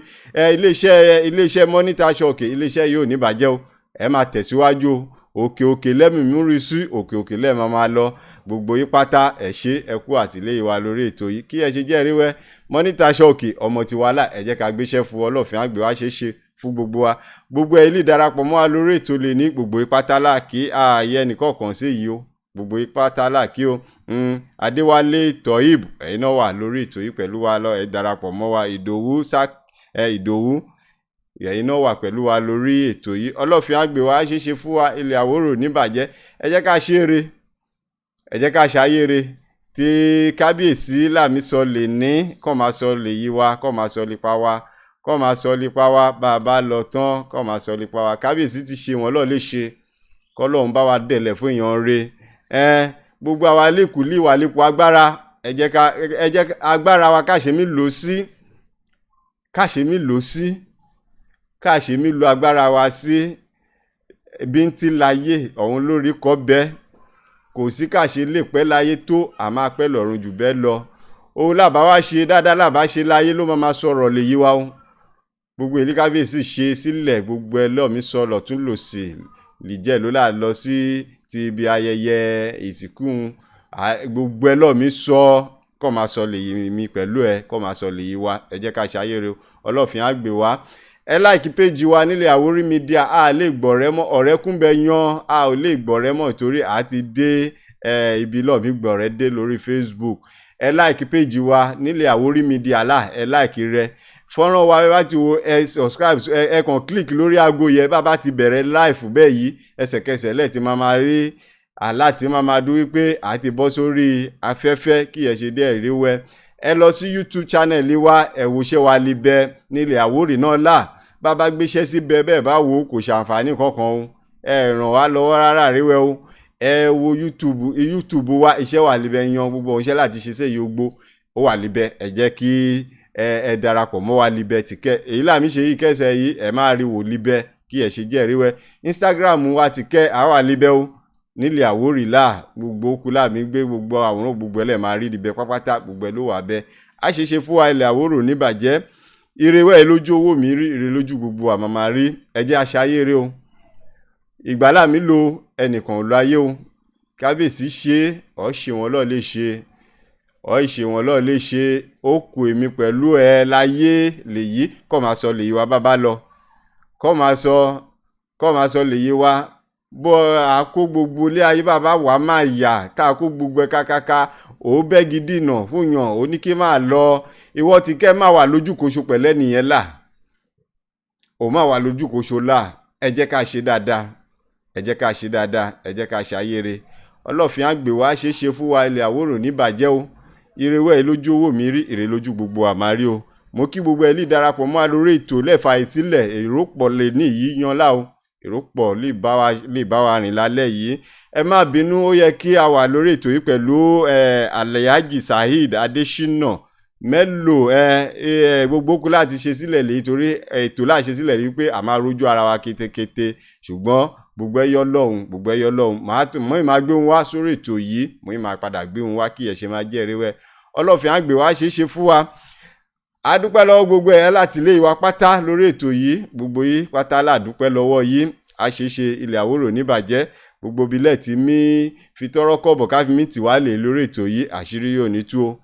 Iléeṣẹ́ mọ́nítà ṣọ́ọ̀kì, iléeṣẹ́ yóò ní bàjẹ́ o, ẹ máa tẹ̀síwájú o, òkè òkè lẹ́mìí múrí sí, òkè òkè lẹ́ẹ̀ máa lọ. Gbogbo yín pátá ẹ ṣé, ẹ kú àtìlẹ́yìn wa lórí ètò yìí. Kí ẹ ṣe jẹ́rìí wẹ́ mọ́nítà ṣọ́ọ̀kì ọmọ tiwa là, ẹ jẹ́ ká gbéṣẹ́ fún Ọlọ́fin àgbẹ̀ wá ṣe é ṣe fún gbogbo wa. Gbogbo ẹ lè darapọ̀ mọ́ wa lórí ètò lè ní gbogbo ipátá là kí ààyè ẹnìkọ̀ọ̀kan sí yìí o, gbogbo ipátá là kí o. Adéwálé Tohib, ẹ̀yin náà wà lórí ètò yìí pẹ̀lú wa lọ, ẹ darapọ̀ mọ́ wa. Ìdòwú Ìdòwú, ẹ̀yin náà wà pẹ̀lú wa lórí ètò yìí. Ọlọ́fin àgbè wa ṣe é ṣe fún wa, ilẹ̀ Àwórò níbàjẹ́. Ẹ jẹ́ ká ṣe eré, ẹ jẹ́ ká ṣayére tí kábíyèsí làmí sọ lè ní kọ́ máa sọ lè yí wa, kọ́ máa sọ lè pa wa, kọ́ máa sọ lípa wa bá a bá lọ tán, kọ́ máa sọ lípa wa. Kábíyèsí ti ṣe wọ́n lọ́ọ́ lè ṣe, kọ́ lọ́hún bá wa dẹ̀lẹ̀ fún èèyàn re. Gbogbo àwa lẹ́kùlí wà lípo agbára, ẹ jẹ́ agbára wa ká ṣe mí lò sí, ká ṣe mí lò sí, ká ṣe mí lo agbára wa sí. Bíntín láyé ọ̀hún lórí kọ́ bẹ́ẹ̀, kò sí ká ṣe lè pẹ́ láyé tó, a máa pẹ́ lọ́run jù bẹ́ẹ̀ lọ. Òun làbá wá ṣe dáadáa làbá ṣe láyé ló máa sọ̀rọ̀ lè yí wa o. Gbogbo èyí kábíyèsí ṣe sílẹ̀, gbogbo ẹ lọ́ọ̀mí sọ lọ́tún lòsì lìjẹ́ ló là lọ sí ti ibi ayẹyẹ ìsìnkú, gbogbo ẹ lọ́ọ̀mí sọ kọ́ máa sọ lè yí mi pẹ̀lú ẹ, kọ́ máa sọ lè yí wa. Ẹ jẹ́ ká ṣayére o, Ọlọ́fin á gbè wá. Ẹ láìkí péjì wa nílẹ̀ Àwórì Media, a lè gbọ̀rẹ́ mọ́ ọ̀rẹ́ kúnbẹ yan, a ò lè gbọ̀rẹ́ mọ́ torí a ti dé ibi lọ́ọ̀mí gbọ̀rẹ́ dé lórí Facebook. Ẹ láìkí péjì wa nílẹ̀ Àwórì Media là, ẹ láìkí rẹ fọ́nrán wa, bá ti wo ẹ subscribe, ẹ kàn click lórí aago yẹn, bá bá ti bẹ̀rẹ̀ live bẹ́ẹ̀ yìí ẹsẹ̀kẹsẹ̀ lẹ́ẹ̀ tí máa máa rí aláti máa máa dún wípé a ti bọ́ sórí afẹ́fẹ́ kí ẹ ṣe dé ẹ̀rí wẹ́. Ẹ lọ sí YouTube channel wa, ẹ wo iṣẹ́ wa libẹ nílẹ̀ Àwórì náà là, bá bá gbéṣẹ́ síbẹ̀ bẹ́ẹ̀ bá wo kò ṣàǹfààní kankan o, ẹ ràn wá lọ́wọ́ rárá ríwẹ́ o. Ẹ wo YouTube wa, iṣẹ́ wa libẹ yan gbogbo iṣẹ́ láti ṣe sẹ́yìí ogbó ó wà libẹ, ẹ jẹ́ kí ẹ darapọ̀ mọ́ wa libẹ tìkẹ́. Èyí làmí ṣe yìí kẹsẹ̀ yìí, ẹ máa rí wò libẹ kí ẹ ṣe jẹ́ ríwẹ́. Instagram wa tìkẹ́ àwa libẹ o nílẹ̀ Àwórì là, gbogbo okú làmí gbé gbogbo àwòrán gbogbo ẹ lẹ̀ máa rí libẹ pápátá, gbogbo ẹ ló wà bẹ́ẹ̀. A ṣe ṣe fún wa ilẹ̀ Àwórò níbàjẹ́. Ire wẹ́ lójú owó mi rí, ire lójú gbogbo àmọ́ máa rí. Ẹ jẹ́ aṣayére o, ìgbàlà mi lo ẹnìkan ò lọ ayé o. Kábíyèsí ṣe ọ́ ṣe wọ́n lọ́ọ́ lè ṣe, ọ́ ṣe wọ́n lọ́ọ́ lè ṣe, ó kù èmi pẹ̀lú ẹ láyé lèyí, kọ́ máa sọ lèyí wa bábá lọ, kọ́ máa sọ lèyí wa bó a kó gbogbo ilé ayé bàbá wa máa yà ká kó gbogbo ẹ kákáká, ó bẹ́gi dìnà fún yàn ó ní kí máa lọ. Ìwọ ti kẹ́ máa wà lójúkoṣo pẹ̀lẹ́ nìyẹn là, ó máa wà lójúkoṣo là. Ẹ jẹ́ ká ṣe dáadáa, ẹ jẹ́ ká ṣe dáadáa, ẹ jẹ́ ká ṣayére. Ọlọ́fin àgbè wa ṣe é ṣe fún wa ilẹ̀ Àwórò níbàjẹ́ o. Ire wẹ́ lójú owó mi rí, ire lójú gbogbo àmárí o. Mo kí gbogbo ẹ lè darapọ̀ mọ́ lórí ètò lẹ́fà ìtílẹ̀, èrò pọ̀ lè ní yìí yan lá o, èrò pọ̀ lè bá wa rìn lálẹ́ yìí. Ẹ má bínú, ó yẹ kí a wà lórí ètò yìí pẹ̀lú Alhaji Saheed Adesina mélòó gbogbo kú láti ṣe sílẹ̀ lèyí torí ètò láti ṣe sílẹ̀ rí pé a máa rojú ara wa kétékété, ṣùgbọ́n gbogbo ẹ yọ lọ́hùn, gbogbo ẹ yọ lọ́hùn. Mo ì máa gbé wọn wá sórí ètò yìí, mo ì máa padà gbé wọn wá kí ẹ ṣe máa jẹ́ eré. Ọlọ́fin àgbè wa ṣe é ṣe fún wa. A dúpẹ́ lọ́wọ́ gbogbo ẹ láti lé ìwà pátá lórí ètò yìí, gbogbo yìí pátá la dúpẹ́ lọ́wọ́ yìí. A ṣe ṣe ilẹ̀ Àwórò níbàjẹ́, gbogbo bilẹ̀ tí mi fi tọ́rọ́ kọ́bọ̀ ká fi mí tì wá lè lórí ètò yìí, àṣírí yóò ní tú o.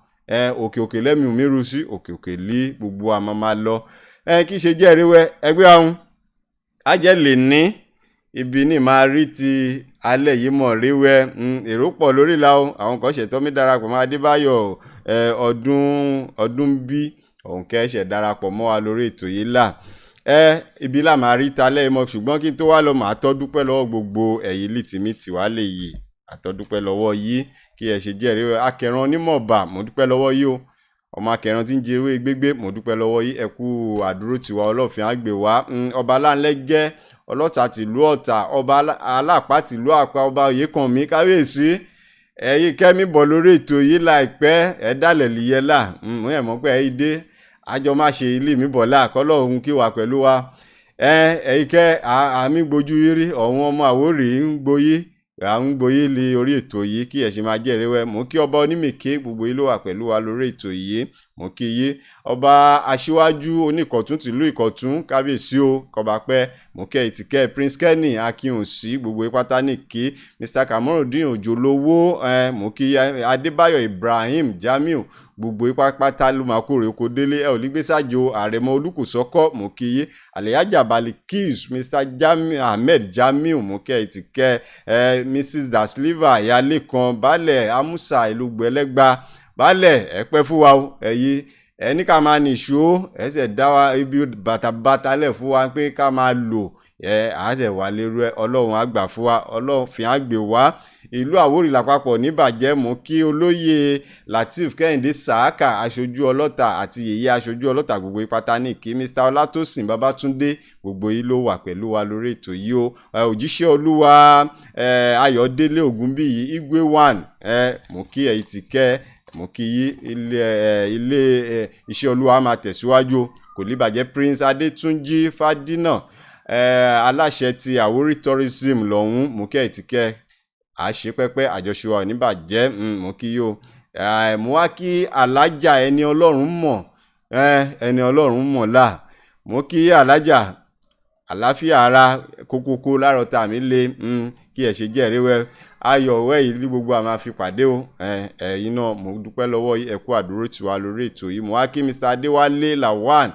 Òkè òkè lẹ́mìí mi rú sí, òkè òkè lé gbogbo àmọ́ máa lọ. Kí ṣe jẹ́ eré ẹgbẹ́ ahun ajẹ́ lè ní ibi ní máa rí ti alẹ́ yìí mọ̀ ríwẹ́. Èrò pọ̀ lórí la o, àwọn kan ṣètọ́ mi darapọ̀ mọ́ Adébáyọ̀ ọdún bí Òun kẹ́sẹ̀ darapọ̀ mọ́ wa lórí ètò yìí là ẹ ibi là máa rí talẹ́ mọ́, ṣùgbọ́n kí n tó wá lọ màá tọ́ dúpẹ́ lọ́wọ́ gbogbo ẹ̀yin lìtìmí tìwá lè yìí, àtọ́dúpẹ́ lọ́wọ́ yìí kí ẹ ṣe jẹ́rìí akẹran onímọ̀ọ́bà, mo dúpẹ́ lọ́wọ́ yìí o. Ọmọ akẹran tí ń jẹ ewé gbégbé, mo dúpẹ́ lọ́wọ́ yìí, ẹ kú àdúró tiwa, ọlọ́fin àgbè wá. Ọba aláǹlẹ́gẹ́ ọlọ́ta tìlú Ọ̀tà, ọba alápá tìlú Àpá, ọba Oyèkànmí kábíyèsí, ẹ̀yin kẹ́mi bọ̀ lórí ètò yìí láìpẹ́, ẹ̀ dálẹ̀ lìyẹ́là mo yẹ̀ mọ́ pé ẹ̀ dé àjọ má ṣe ilé mi bọ̀ láà kọ́lọ́ òun kí wà pẹ̀lú wa. Ẹ̀yin kẹ́ àmì gbojú rí ọ̀hún ọmọ Àwórì ń gboyé à ń gboyé lé orí ètò yìí kí ẹ ṣe máa jẹ́ ìrẹ́wẹ́. Mò ń kí ọba onímèké gbogbo yìí ló wà pẹ̀lú wa lórí ètò yìí, mò ń kí yé ọba aṣíwájú oníkọ̀tún tìlú Ìkọ̀tún kábíyèsí o kọba pẹ́, mò ń kẹ́ ìtìkẹ́ Prince Kenny Akínòsí gbogbo pátá ní kí Mr Kamorudeen Òjòlówó, mò ń kí Adébáyọ̀ Ibrahim Jamiu gbogbo pátá ló máa kórè oko délé ẹ ò ní gbé sájò àrẹ̀mọ olùkùsọ́kọ́, mò ń kí yé Alhaja Balikis Mr Jamiu Ahmed Jamiu, mò ń kẹ́ ìtìkẹ́ Mrs Dasliva ìyáálé kan baálẹ̀ Amusa ìlúgbọ ẹlẹ́gba baálẹ̀ ẹ pẹ́ fún wa o, ẹ̀yí ẹ ní ká máa nìṣó ẹ sì dá wa ibi bàtàbàtà lẹ̀ fún wa pé ká máa lò ẹ àádẹ wà lérú ẹ, Ọlọ́run á gbà fún wa, Ọlọ́run fi á gbè wá ìlú Àwórì lápapọ̀ níbàjẹ́. Mú kí olóyè Lateef Kẹ́hìndé Sàákà aṣojú ọlọ́ta àti yèyé aṣojú ọlọ́ta gbogbo pátá ní kí Mr Ọlátòsìn Babátúndé gbogbo yìí ló wà pẹ̀lú wa lórí ètò yìí o. Òjíṣẹ́ Olúwa Ayọ̀délé Ògúnbíyì Igwe one, mú kí ẹ̀yin ti kẹ́, mú kí yí ilé iṣẹ́ Olúwa máa tẹ̀síwájú kò ní bàjẹ́. Prince Adétúnjì Fádínà aláṣẹ ti Àwórì tourism lọ́hún, mú kẹ́ ẹ̀ ti kẹ́ àṣẹ pẹ́pẹ́ àjọṣe wa ò ní bàjẹ́, mú kí yó. Mo wá kí alájà ẹni Ọlọ́run mọ̀, ẹni Ọlọ́run mọ̀ là, mú kí alájà àláfíà ara kókókó láàárọ̀ tá mi lé kí ẹ ṣe jẹ́ ìrẹ́wẹ́ ayọ̀ ọ̀wẹ́ yìí ní gbogbo àmà fi pàdé o. Ẹ̀yin náà mo dúpẹ́ lọ́wọ́ ẹ kú àdúró tiwa lórí ètò yìí. Mo wá kí Mr Adéwálé Lawan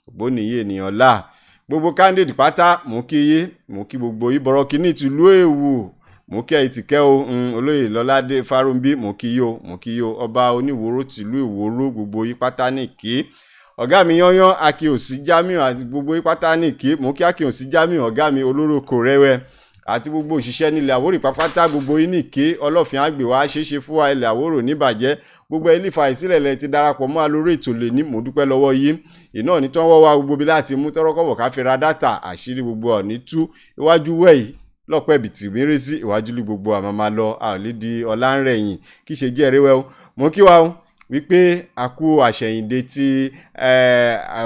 ògbónìyí ènìyàn là gbogbo candid pátá, mò ń kí yé, mò ń kí gbogbo ìbọ̀rọ̀ kìíní tìlú Èwù, mò ń kí ẹ̀yin tìkẹ́ o, olóyè Lọ́ládé Fárúnbí, mò ń kí yó, mò ń kí yó, ọba oníwòrò tìlú Ìwòrò gbogbo yí pátá ní kí ọ̀gá mi yányán Akínyòsí Jamiu àti gbogbo yí pátá ní kí, mò ń kí Akínyòsí Jamiu ọ̀gá mi olórúkọ rẹ́wẹ́ àti gbogbo òṣìṣẹ́ nílẹ̀ Àwórì pápátá gbogbo yín ní ké ọlọ́fin àgbè wá ṣeéṣe fún wa ilẹ̀ Àwórò níbàjẹ́ gbogbo ilé ìfà ìsílẹ̀ lẹ ti darapọ̀ mọ́ alórí ètò lè ní mò ń dúpẹ́ lọ́wọ́ yín iná ní tí wọ́n wá gbogbo bí láti mú tọ́rọ́kọ̀bọ̀ ká fi ra dátà àṣírí gbogbo ọ̀ní tú iwájú wẹ̀yì lọ́pẹ́ bìtì méré sí iwájú lé gbogbo àmọ́ máa lọ àlídìí ọ̀làǹrẹ̀yìn kí ṣe jẹ́ ẹ̀rẹ́wẹ́ o. Mò ń kí wa o wípé a kú àṣẹ̀yìndé tí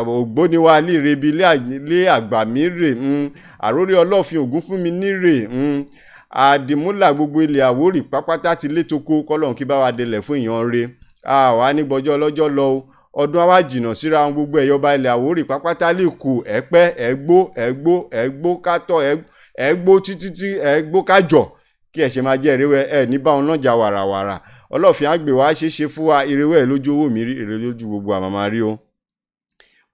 ògbóniwa lírebi lé àgbàmírè àrórí ọlọ́fin ògún fún mi nírè àdìmúlà gbogbo ilẹ̀ Àwórì pápátá ti létoko kọ́lọ́hún kí bá wa délẹ̀ fún ìyàn re àwa nígbọ́jọ́ ọlọ́jọ́ lọ o ọdún àwa jìnnà síra wọn gbogbo ẹ̀yọba ilẹ̀ Àwórì pápátá lè kù ẹ̀pẹ́ ẹ̀gbó ẹ̀gbó ẹ̀gbó kátọ̀ ẹ̀gbó títí tí ẹ̀gbó kájọ kí ẹ ṣe máa jẹ́ ìrẹ́wẹ́ ẹ ní báwọn náà jà wàràwàrà ọlọ́fin àgbè wá ṣeé ṣe fún wa ìrẹ́wẹ́ lójú owó mi rí èrè lójú gbogbo àmàmà rí o.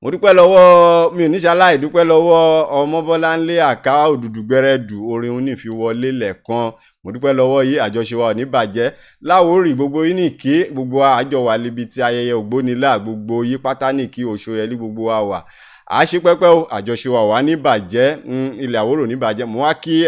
Mo dúpẹ́ lọ́wọ́ mi ò ní ṣaláì dúpẹ́ lọ́wọ́ Ọmọbọ́láńlé àká òdùdù gbẹrẹdù orin òní fi wọlé lẹ́ẹ̀kan. Mo dúpẹ́ lọ́wọ́ yìí àjọṣe wa ò ní bàjẹ́ Láwórì gbogbo yín ní kí gbogbo àjọ wà níbi tí ayẹyẹ ògbónilá gbogbo yí pátá ní kí Òṣòyẹlí gbogbo wa wà a ṣe pẹ́pẹ́ o àjọṣe wa wà ní bàjẹ́ ilẹ̀ Àwórò ní bàjẹ́. Mo wá kí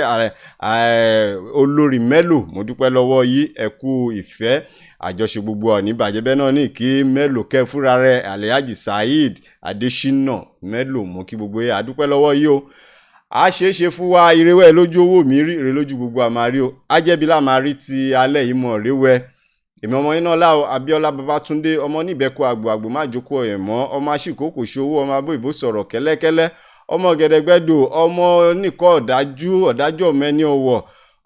olórí Mélò mo dúpẹ́ lọ́wọ́ yìí ẹ kú ìfẹ́ àjọṣe gbogbo ọ̀ ní bàjẹ́ bẹ́ẹ̀ náà ní kí Mélò kẹ́ fúnra rẹ̀ Alhaji Saheed Adésínà Mélò mo kí gbogbo yìí àdúpẹ́ lọ́wọ́ yìí o a ṣe é ṣe fún wa ìrẹ́wẹ́ lójú owó mi rí ìrẹ́ lójú gbogbo àmàrí o ajẹ́bí lámàrí ti alẹ́ yìí mọ̀ ríwẹ́. Èmi ọmọ iná láò Abíọ́lá Babátúndé ọmọ níbẹ̀kọ àgbò àgbò má jókòó ẹ̀ mọ́ ọmọ aṣíkòkò ṣòwò ọmọ abó ìbò sọ̀rọ̀ kẹ́lẹ́kẹ́lẹ́ ọmọ gẹ̀dẹ̀gbẹ́dò ọmọ nìkọ́ ọ̀dájú ọ̀dájú ọmọ ẹni ọ̀wọ̀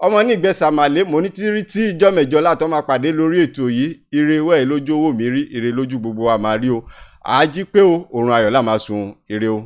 ọmọ nígbẹ́sàmàlé mo ní tírí tí ìjọ mẹ́jọ látọ́ máa pàdé lórí ètò yìí ire wẹ́ẹ̀ lójú owó mi rí ire lójú gbogbo wa máa rí o àájí pé o òrùn ayọ̀ là máa sun ire o.